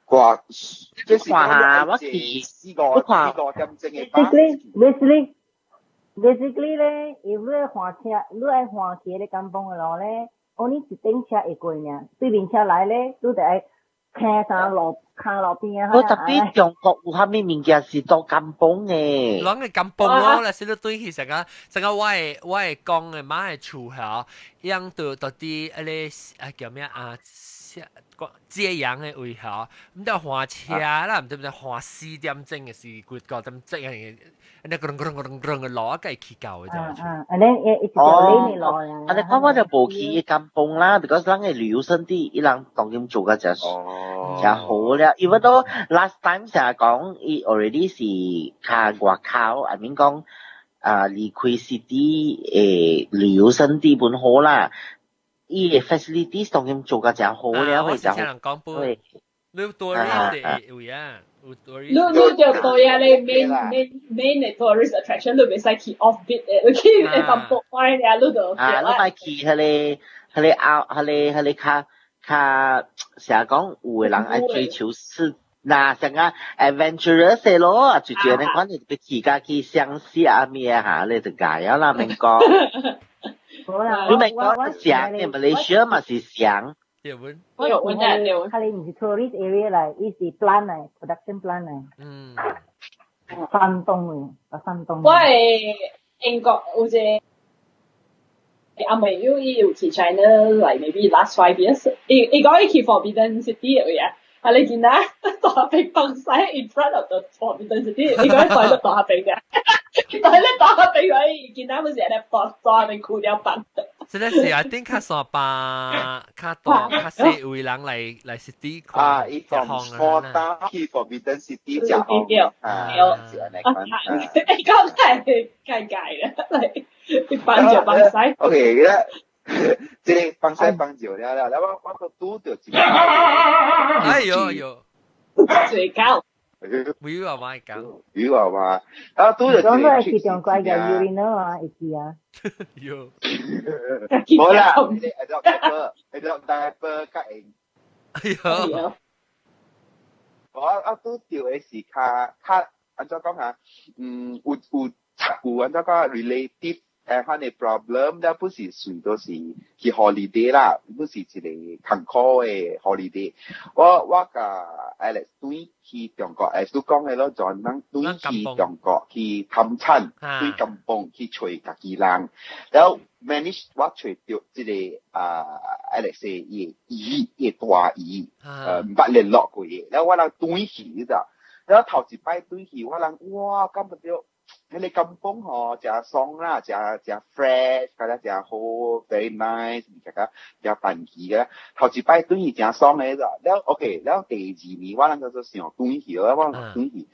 哇，這是看下我去，我看4個點鐘的巴士。 Basically 咧，if 你愛換車，你愛換去彼个甘榜的路咧，only 一頂車會過爾，對面車來咧，你就愛行三路，行路邊啊。我特別中國有啥物物件是做甘榜的？攏係甘榜咯，若是你對去成個成個我的講的媽的厝吼，樣到到佇彼個啊叫咩啊？揭陽的位吼，毋知換車啦，毋知毋知換4點鐘的是幾個點鐘啊？那個咚咚咚咚的路啊，會去到的就。啊，按呢一條呢路啊。按呢看我就無去甘榜啦，because 咱的旅遊勝地，伊人當今做甲誠誠好了。因為都 last time 成日講，伊 already 是較外口，I mean 講啊離開 city 的旅遊勝地本好啦。伊的 facilities 當今做甲誠好了，會誠好。對，你多啲位啊。你就對啊！你 main 的 tourist attraction 你袂使去 off beat 的，你去會當博開爾，你就啊，你愛去彼個後，彼個較較成日講有的人愛追求是若像啊 adventurous 的咯，啊就這呢款就欲去甲去鄉下啊咩嚇，你就解啊啦，免講。你免講上，馬來西亞嘛是上。對本。我有阮對。佢哋毋是 tourist area 來，伊是 plant 來，production plant 來。山東的，啊山東。我的英國有一個阿妹友，伊有去 China like maybe last 5 years，伊講伊去 Forbidden City 的位啊，啊你見啊，大兵放屎 in front of the Forbidden City，伊講伊袋咧大兵嘅，袋咧大兵嘅，伊見啊不是咧大大兵褲了板。這個是 I think 較山巴較大較細位人來 city 看。啊，伊從small town 去 Forbidden City 食紅啊，是按呢款。伊講太尷尬啦，嚟一放就放屎。 OK，咧，這個放屎放尿了了，了我閣拄著一個。哎喲喲，最高。會話嘛講？會話嘛？啊，都係講都係去中國嘅 urinal 啊，會記啊。喲，冇啦，adult diaper，adult diaper 較會。哎呦！我啊拄著的是較較按怎講啊？嗯，有有有按怎講 relative 誒，款的 problem，了不是隨都是去 holiday 啦，不是一個艱苦的 holiday。我佮 Alex 轉去中國，誒，你講的咯，就咱轉去中國去探親，對甘榜去揣家己人，然後 manage 我揣著這個啊 Alex 伊的姨，伊的大姨，毋捌聯絡過的，然後我人轉去你知，然後頭一擺轉去，我人哇，感覺著。彼個甘榜吼，誠爽啦，誠誠 fresh，覺得誠好，very nice，物件誠便宜個。頭一擺轉去誠爽的，了 OK，了第二年我人就想轉去，我轉去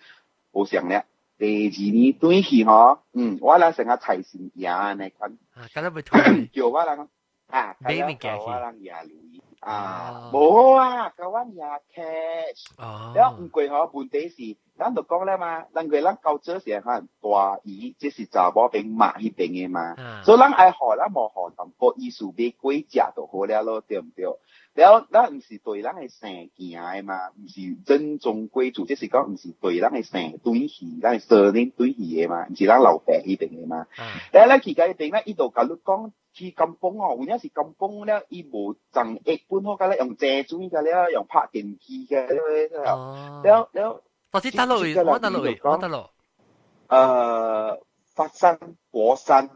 無想了。第二年轉去吼，嗯，我人成個財神爺按呢款，啊，敢若袂退，叫我人啊，買物件去，我人贏鐳啊，無啊，共我贏 cash。了毋過吼，問題是，咱就講了嘛，咱個咱到這時可能大姨，這是查某邊媽彼邊的嘛，所以咱愛予咱無予淡薄意思買過食就好了咯，對毋對？了咱毋是對咱的姓行的嘛，毋是正宗貴族，這是講毋是對咱的姓對去，咱的 surname 對去的嘛，毋是咱老爸彼邊的嘛。了咱去共彼邊，咱伊就共你講去甘榜哦，有影是甘榜了，伊無裝液本好，甲咧用井水甲了，用拍電機嘅了，了了。到底佗落位？我佗落位？我佗落。佛山、佛山、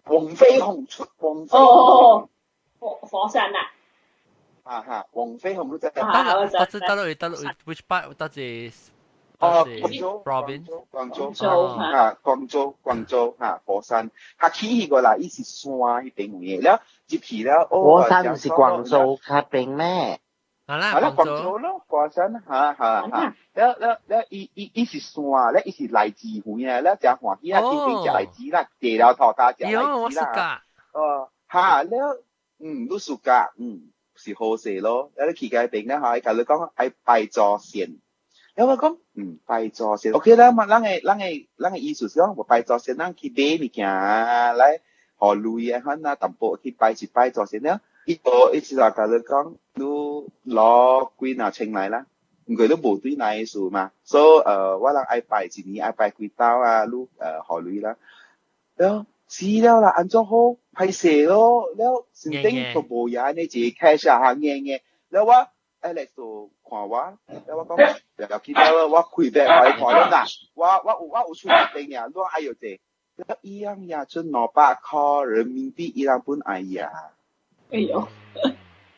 黃飛鴻出黃飛鴻。哦，佛山啊。啊哈，黃飛鴻都知。佗佗佗落位？佗落位？Which part？佗一？哦，廣州， Province。廣州，啊，廣州，廣州，哈，佛山，較起去過啦，伊是山彼邊位的，了入去了，佛山毋是廣州較邊咩？係啦，係啦，廣州咯，佛山，哈哈哈。了了了，伊是山，了伊是荔枝園啊，了誠歡喜啊，天天食荔枝啦，地了頭家食荔枝啦。哦，哈，了，嗯，你暑假，嗯，是好勢咯。了你去該邊咧，哈，伊共你講愛拜祖先。了我講，嗯，拜祖先，OK 啦，嘛，咱的意思是講，拜祖先，咱去買物件來，予鐳啊，款啊，淡薄去拜一拜祖先了。伊個伊是話共你講，你攞幾若千來啦，毋過你無對來的事嘛，所以我人愛拜一年愛拜幾兜啊，你予鐳啦，了死了啦，按怎好歹勢咯，了身頂都無影呢一個 cash 啊，硬硬，了我 Alex 就看我，了我講，了去了我開白互伊看了啦，我有出一邊爾，你愛有這，了伊樣也出200箍人民幣，伊人本愛贏。哎呦，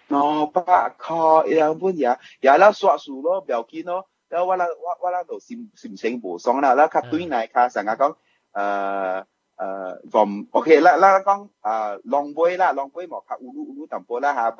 200箍伊人本贏，贏了煞數咯，不要緊咯。了我人我人就心情無爽啦，了較對來較上下講，from OK，咱講龍尾啦，龍尾無較烏魯烏魯淡薄啦嚇，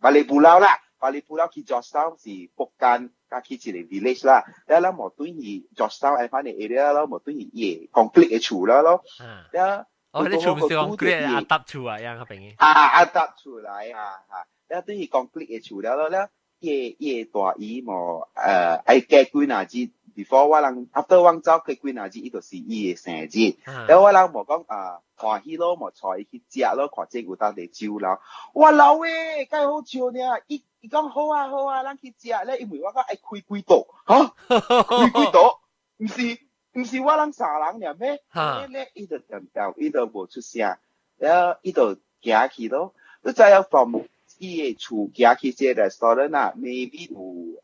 巴厘布勞啦，巴厘布勞去 Georgetown 是福建，佮去一個 village 啦，了咱無對去 Georgetown 愛翻個 area 咯，無對去伊個 concrete 的厝了咯，了。哦，你厝毋是 concrete 阿搭厝啊，樣嗰邊。啊，阿搭厝來啊，哈，了對去 concrete 的厝了咯，了伊個大姨無愛過幾若日，before 我人 after 我走過幾若日，伊就是伊的生日，了我人無講啊歡喜咯，無帶伊去食咯，看這有當地酒樓，哇老喂，蓋好笑呢，伊講好啊好啊，咱去食咧，因為我講愛開幾桌，哈，開幾桌，毋是我人三人爾咩？咧伊就恬恬，伊就無出聲，了伊就行去咯。你知影 from 伊的厝行去這個 restaurant 啊，maybe 有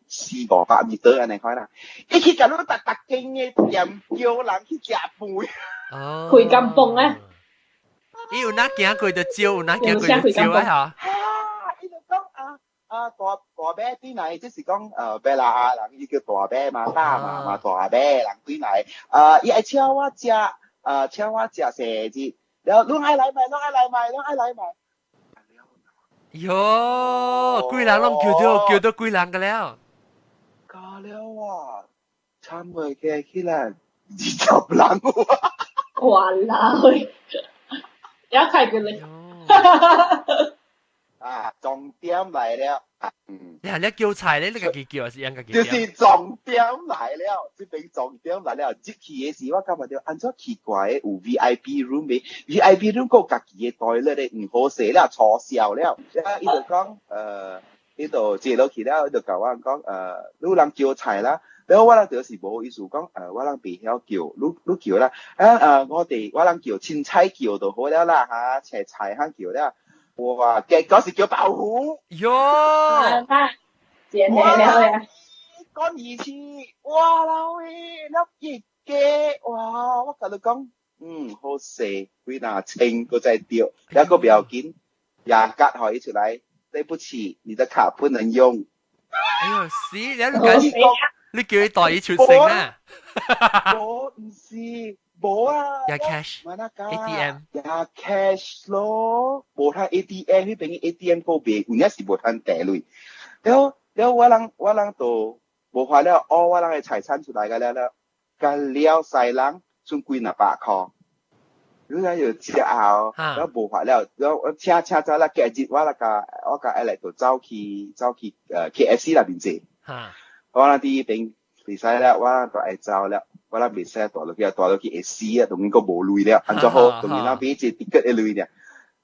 四五百米按呢款啦。伊去共你逐逐間的店叫人去食飯。哦。開甘榜啊！伊有哪行過就招，有哪行過就招啊！嚇。哈！伊就講啊。啊，大大伯對來，這是講馬來亞人，伊叫大伯嘛，大嘛嘛大伯人對來，啊，伊愛請我食，啊，請我食生日，然後攏愛來買，攏愛來買，攏愛來買。喲，幾人攏叫到叫到幾人個了？加了啊，慘袂加起來20人喎。哇啦喂，一開佢嚟。啊，重點來了。嗯，你叫菜咧，你家己叫還是人家己就是重點來了，這邊重點來了。入去的時，我感覺到按怎奇怪的，有 VIP room 的，VIP room 閣有家己的 toilet 的，毋好勢了，取消了。伊就講，伊就坐落去了，伊就共我講，你有人叫菜啦。然後我人就是無意思講，我人袂曉叫，你叫啦。啊，我哋我人叫凊彩叫就好了啦，嚇，切菜肯叫了。哇！結果是叫豆腐。喲，剪了呀！講二次，哇老喂，你一個，哇！我共你講，嗯，好勢，幾若千閣再著，抑閣不要緊，也割予伊出來，對不起，你的卡不能用。哎喲，死！你你叫伊代伊出聲啊？無，毋是。無啊，也 cash，ATM，也 cash 咯，無通 ATM，彼邊 ATM 閣袂，有影是無通提鐳。了了，我人就無法了，哦，我人的財產出來個了了，甲了西人剩幾若百箍。你知就食後，了無法了，了我請走啦，隔日我來共我共 Alex 就走去 KFC 內面坐。我人佇彼邊袂使了，我人就愛走了。我人袂使蹛落去，蹛落去會死啊！當然閣無鐳了，按怎好？當然咱買一個 ticket 的鐳爾，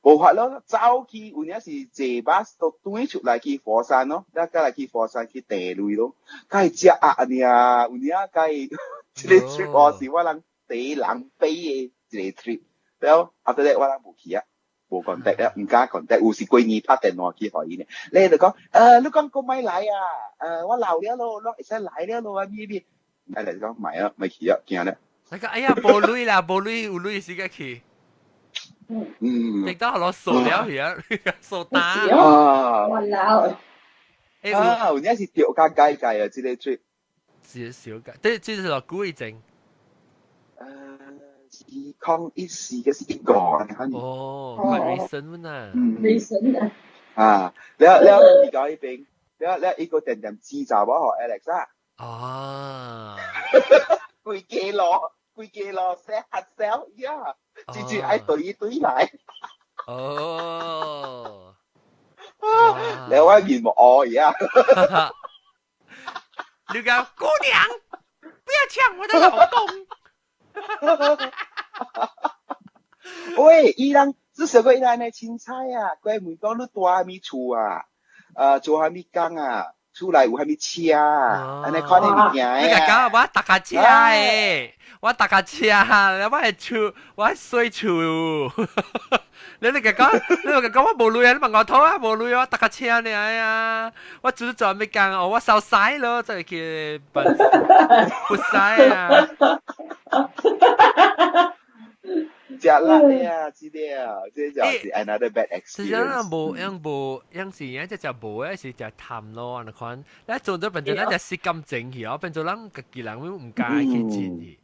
無法咯，走去有影是坐巴士都轉出來去佛山咯，了再來去佛山去提鐳咯，該食壓爾，有影該這個 trip 我是我人第一人飛的一個 trip，了後頭咧我人無去啊，無 contact 了，毋敢 contact，有時過年拍電話去予伊呢，你就講，你講閣莫來啊，我老了咯，攏會使來了咯，啊咩咩。哎來講買啊，莫去啊，驚咧。那個哎呀，無鐳啦，無鐳有鐳時間去。嗯。直到落數了去啊，數單。啊。我老。啊，有影是著較解解啊，這個 trip。少少解，這這是落久以前。2014嘅是一個。哦，quite recent 啊。 recent 啊。啊，了了，而家呢邊，了了，伊個定定自查某予 Alex 啊。啊！規家路，規家路寫黑笑呀，直接愛對對來。哦，你我面目惡呀！你講姑娘，不要搶我的老公。喂，伊人至少過伊人的凊彩啊，佢問講你住啥物厝啊？做啥物工啊？厝內有啥物車啊？按呢款的物件啊。你講我搭架車的，我搭架車，我係厝，我係水厝。你講，你講我無鐳啊！你問我討啊，無鐳啊，我搭架車呢啊！我做做咩工？哦，我收屎咯，就係去不屎啊！食力啊，這個啊，這就是 another bad experience。實際上無，樣無，樣是樣只食無的，是食淡咯，按呢款。咱做咗變做咱食失感情去哦，變做咱家己人毋敢去進去。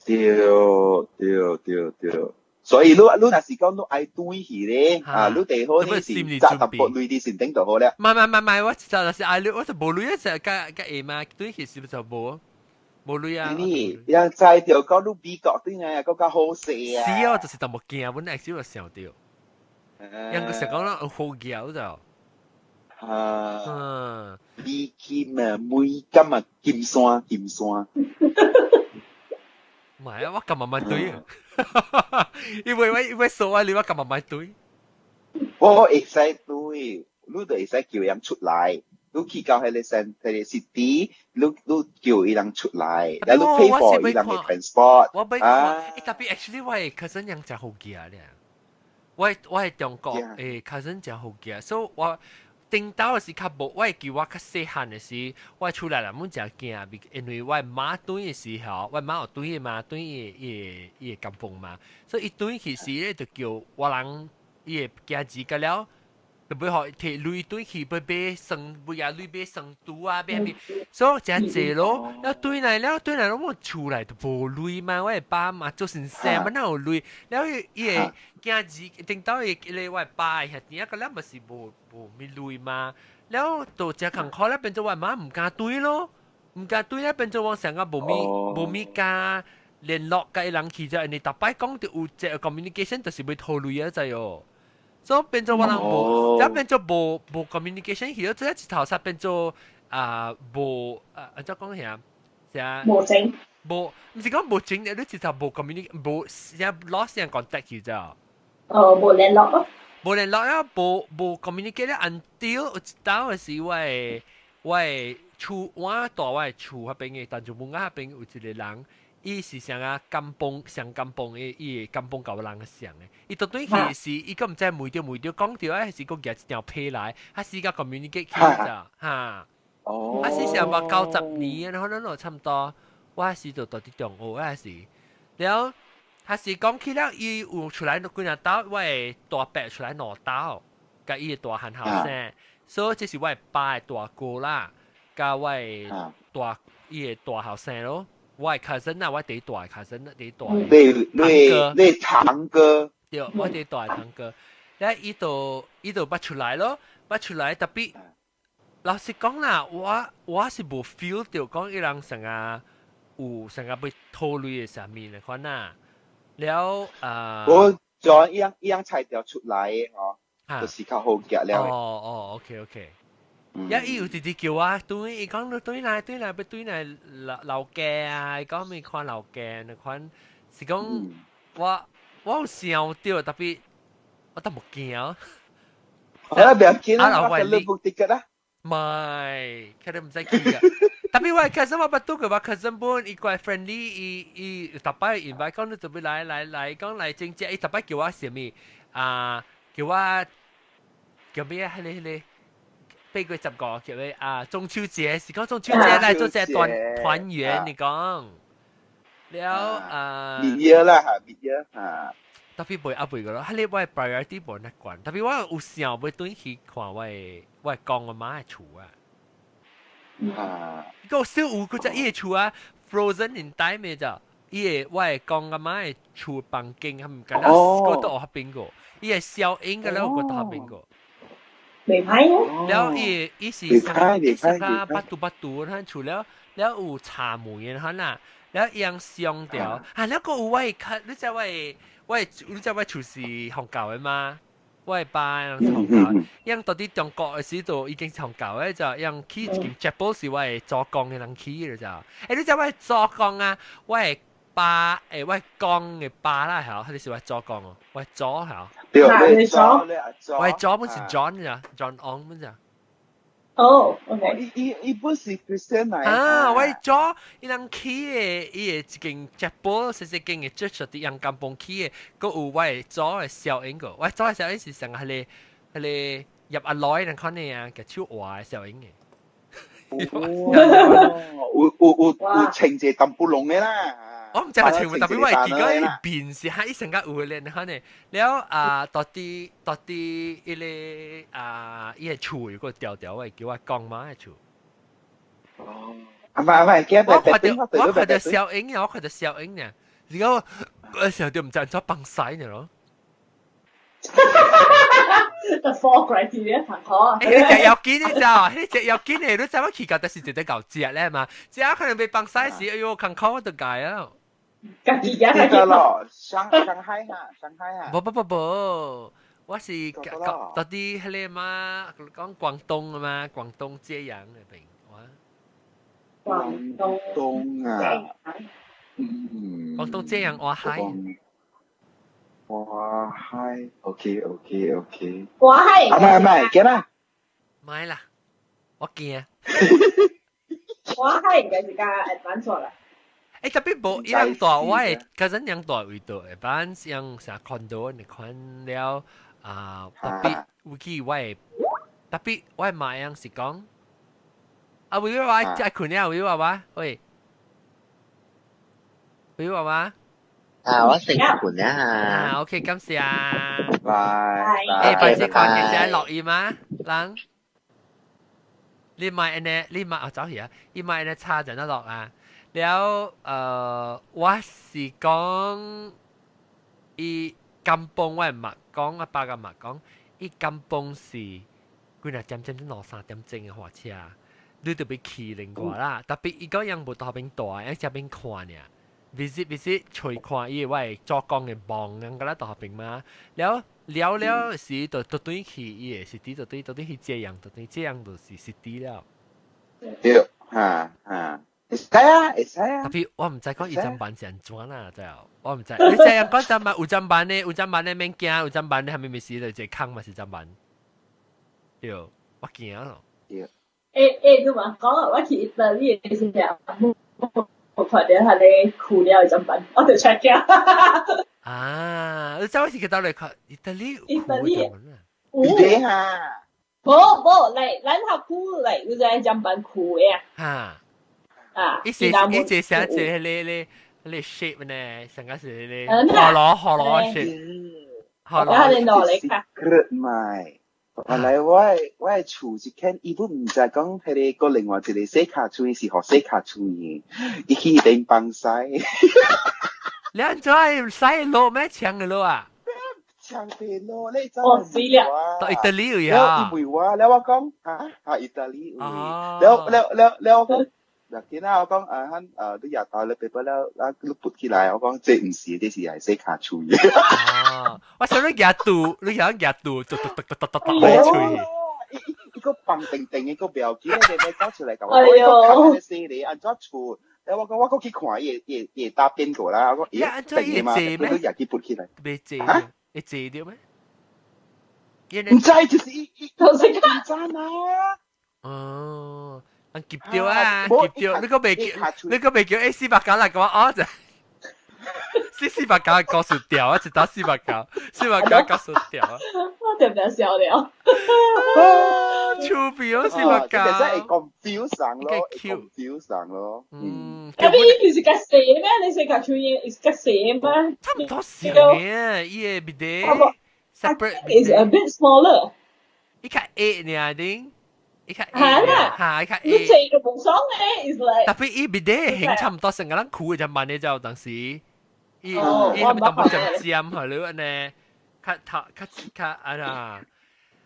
對對對對，所以你若是講你愛轉去咧，啊，你最好你是紮淡薄鐳佇身頂就好了。唔係唔係唔係，我就就是愛你，我就無鐳啊，就加加下嘛，轉去是不是就無？無鐳啊！你人知著講你美國對啊，閣較好勢啊！是哦，就是淡薄驚，本來少就想著，人個想講咱好驚就。啊，美金啊，美金啊，金山金山。唔係啊，我撳慢慢對啊，因為數啊，你我撳慢慢對。我會使對，你就會使叫人出來。你去到彼個省，彼個 city，你叫伊人出來，然後你 pay for 伊人的 transport。我欲看，欸，tapi actually 我的 cousin 樣誠好驚咧。我係中國cousin 誠好驚，所以我頂到的是較無，我會記我較細漢的時，我厝內人攏誠驚，因為我媽轉的時候，我媽有轉的嘛，轉伊的甘榜嘛，所以伊轉去時咧就叫我人伊的囝兒甲了。就欲予提鐳轉去，欲買生，欲也鐳買生豬啊，買啥物，所以誠濟咯。了轉來了轉來，攏厝內就無鐳嘛，我的爸媽做先生嘛，哪有鐳？了伊的囝兒頂到伊個我的爸的兄弟啊，個了嘛是無物鐳嘛。了就誠艱苦了，變做我媽毋敢轉咯，毋敢轉了，變做我成個無物敢聯絡共伊人去者，因為逐擺講著有一個 communication 就是欲討鐳啊，知哦。所以變做我人無，這變做無 communication 去，這一頭煞變做啊無啊，按怎講下？啥？無情。無，毋是講無情，你直頭無 communication，無啥 lost 啥 contact 去啫。哦，無聯絡咯。無聯絡啊，無 communicate until 有一當的時，我的厝，我住我的厝彼邊的，但就門仔彼邊有一個人，伊是啥啊 kampung 上 kampung 的，伊的 kampung 舊人上的。伊到對去時，伊閣毋知問著問著講著，還是閣舉一張批來，還是甲 communicate 去咋哈？哦。啊是上捌90年，可能都差不多。我是就住佇中學嗰時，了。還是講起了，伊有出來幾若兜，我的大伯出來兩兜，佮伊的大漢後生，所以這是我的爸的大哥啦，佮我的大伊的大後生咯，我的 cousin 啊，我第大 cousin，第大你你你堂哥，對，我第大堂哥，了伊就捌出來咯，捌出來特別，老實講啦，我是無 feel 到講伊人成啊有成啊欲討鐳的啥物的款啊。了啊！我將一樣一樣菜調出來的吼，就是較好食了。哦哦，OK OK。一伊有直直叫我，對，伊講你對來對來，欲對來老老家啊，伊講欲看老家，那款是講我有想著，特別我都無驚。啊，不要緊啦，我你 book ticket 啦。唔係，佢哋唔使去噶。特別我 cousin 我捌拄過，我 cousin 本伊怪 friendly，伊伊逐擺 invite 講你準備來來來講來整隻，伊逐擺叫我啥物啊？叫我叫咩啊？彼個彼個8月15叫咩啊？中秋節是講中秋節來做隻團團圓，你講了啊？蜜月啦嚇，蜜月嚇。特別袂阿袂個咯，彼個我 priority 無那懸，特別我有想欲轉去看我的公阿媽的厝啊。啊！個小有佢只伊的厝啊，frozen in time 的咋？伊的我的公阿媽的厝房間，佢毋敢若個都學邊個，伊的小英個了個都學邊個。袂歹哦。了伊伊是啥？伊是個八度八度，咱厝了了有茶梅的哈啦，了伊樣上掉啊，了個有我的卡，你知我的我的你知我厝是佛教的嗎？我的爸人是佛教，𪜶到佇中國的時就已經是佛教的，就𪜶起一間 chapel 是我的祖公的人起的就。欸，你知我的祖公啊？我的爸，欸，我的公的爸啦，嚇，彼是我的祖公哦，我的祖嚇。對，你祖，我的祖本是 John 咋，John Ong 本咋。哦，OK。伊伊伊本是 Christian 來。啊，我的祖伊人起的，伊的一間 chapel，細細間的 church 佇陽金崩起的，閣有我的祖的小英個，我的祖的小英是上彼個彼個葉阿來人款的啊，舉手畫的小英的。哦，有有有有穿一個淡薄龍的啦。我毋知有穿無，特別我會記講伊面是哈，伊成個有的咧，可能了啊，到底彼個啊，伊個厝有個條條，我會叫我講媽的厝。哦，阿媽阿媽，我看著小英啊，我看著小英呢，而家我想著毋知按怎放屎呢咯。 The four criteria 參考。欸，你食藥緊你知道？你食藥緊的，你知我去到就是一個夠食咧嘛？食可能欲放屎時，哎喲，艱苦我就解啊。家己食家己咯，上上海哈，上海哈。無無無無，我是到底彼個嘛，講廣東啊嘛，廣東揭陽那邊，哇。廣東。東啊。嗯。廣東揭陽外海。外海，OK OK OK。外海。啊，唔係唔係，驚啦。買啦，我驚。外海應該是較 advance 啦。欸，特別無伊人大，我的 cousin 人大位度，一般像啥 condo 你看了啊，特別有去我的，特別我的媽樣是講，啊，為我愛困了，為我話，喂，為我話。啊，我先困啊。啊，OK，感謝。拜。欸，拜謝看見只落雨嗎？人，你買按呢？你買啊走去啊！你買按呢叉就得落啊。了，我是講伊 kampung 我嘛講，阿爸甲嘛講，伊 kampung 是幾若點鐘兩三點鐘的火車，你著欲去另外啦。特別伊講𪜶無佇彼邊住，𪜶佇彼邊看爾，visit visit 揣看伊我的祖公的墓，𪜶敢若佇彼邊嘛。了，了了是就就對去伊個 city，就對就對去這樣，就對這樣就是 city 了。對，哈哈，會使啊，會使啊。特別我毋知講伊針板是按怎啦，就我毋知。你知影講針板有針板的，有針板的免驚，有針板的係咪咪是就一個空嘛是針板。對，我驚咯。對。欸，你嘛講我去意大利的時候，我看到彼个褲了的砧板，我就 check 啊！你知我是去佗來看意大利？意大利有的哈。無無，來咱學區來有一个砧板褲的啊。啊！伊是伊這寫這個個個 shape 呢，上個是個河螺河螺 shape。河螺。我嚟看。賣。原來我的厝一間，伊本毋知講彼個閣另外一個洗跤喙是予洗跤喙的，伊去邊放屎。你按怎會洗落咩牆的落啊？牆地落，你知哦，死了！到意大利有啊？伊問我，了我講嚇嚇意大利有。了了了了我講，嗱，見啦，我講啊，咱你夜頭你爸爸了，啊，你撥起來，我講這毋是，這是係洗跤喙的。哦，我想你舉肚，你想舉肚，嘟嘟嘟嘟嘟嘟嘟喺喙。伊個放定定的，個不要緊，你搞出來，我講伊個洗咧，按怎厝？我講我閣去看伊伊伊搭邊個啦，我講咦，按怎伊會坐咩？你也去撥起來。袂坐，會坐著咩？毋知就是伊伊，就是毋知啊。哦。夾掉啊！夾掉，你個未叫，你個未叫 A 489嚟講哦，就 C 489係高速掉啊，一打四百九，四百九高速掉啊！我點點笑了？出邊哦，489，其實會 confuse 上咯，會 confuse 上咯。嗯，咁伊就是較細咩？你說較出現是較細咩？差唔多小嘅，伊個別 separate is a bit smaller。伊較矮爾啲。伊較嚇啦，嚇伊較你坐就無爽咧，is like 特別伊別啲形差唔多，成個人褲就慢咧就當時，伊伊係咪淡薄尖尖係咯呢？較頭較較啊啦。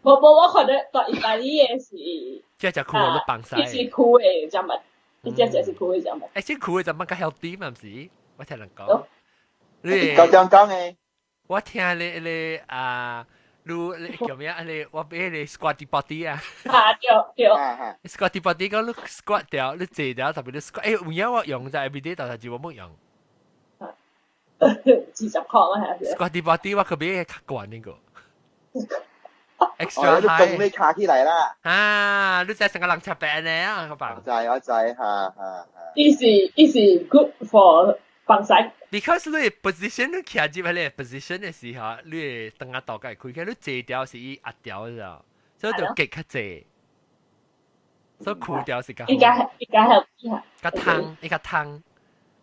無無，我看到到意大利的是，這隻褲我都放曬。伊是褲的砧板，伊這隻是褲的砧板。欸，這褲的砧板較 healthy 嘛，毋是？我聽人講。你講講講的。我聽你你啊。你你叫咩啊？你我俾你 squatty potty 啊！啊對對。 squatty potty 講你 squat 掉，你坐掉，特別你 squat，欸，有影我用在 everyday，但係我冇用。 20塊啊，係。 squatty potty 我可買較懸呢個。extra 你動你卡起來啦。啊，你知成個人插病呢啊，個房。我知我知，哈哈哈。伊是 good for 防曬。 Because 你 position 你徛入彼個 position 的時候，你會當下頭蓋開起，你坐掉是伊壓掉咗，所以就極較濟，所以褲掉是較好。應該應該係較燙，伊較燙。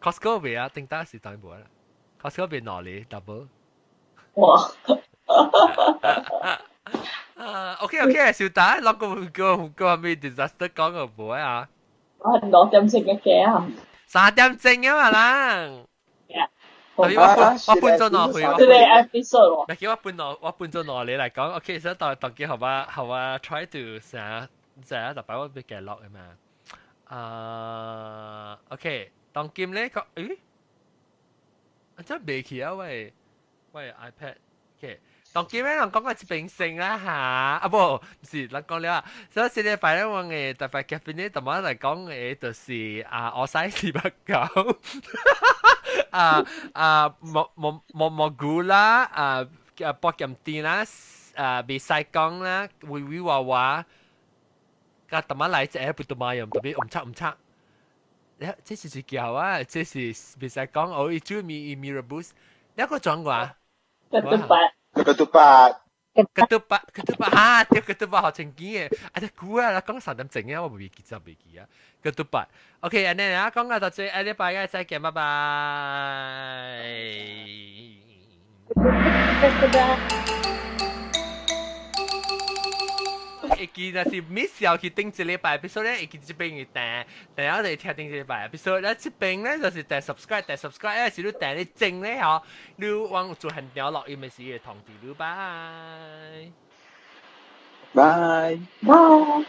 Costco 賣啊，頂當是當無啦。Costco 賣兩個 double。哇！啊，OK OK，小達，啷個個個咩 disaster 講個無啊？我係2點鐘嘅機啊。 3點鐘啊嘛啦。我我搬咗落去，這個 episode 唔係叫我搬落，我搬咗落嚟嚟講，OK，所以當當幾好啊，好啊，try to 成成特擺我俾記錄嘅嘛。啊，OK，當今咧個，咦？啊真未去啊喂喂 iPad，OK。當今咧人講個一邊性啦嚇，啊不，唔是，人講了啊，所以上禮拜咧我嘅特別嘉賓咧，同我嚟講嘅就是啊，我使489。啊啊蘑蘑蘑蘑菇啦，啊啊博鹹店啦，啊袂使講啦，威威娃娃，甲淡仔來一個不都嘛用，特別唔測唔測。這是一叫啊，這是袂使講，哦，伊煮米伊米 rebus，你個轉過啊？ Ketupat。 Ketupat。 Ketupat ketupat 哈，對 ketupat 好清嘅，啊隻估啊，講3點鐘啊，我未記就未記啊。Ketupat，OK，按呢啊，講到這，下禮拜嘅再見，拜拜。拜拜。會記若是 miss 掉去頂一禮拜，比如說咧會記這邊會訂，訂了就聽頂一禮拜。比如說咧這邊咧就是訂 subscribe，訂 subscribe，抑是你訂你整咧吼，你往做現場錄音的時會通知你。拜拜拜。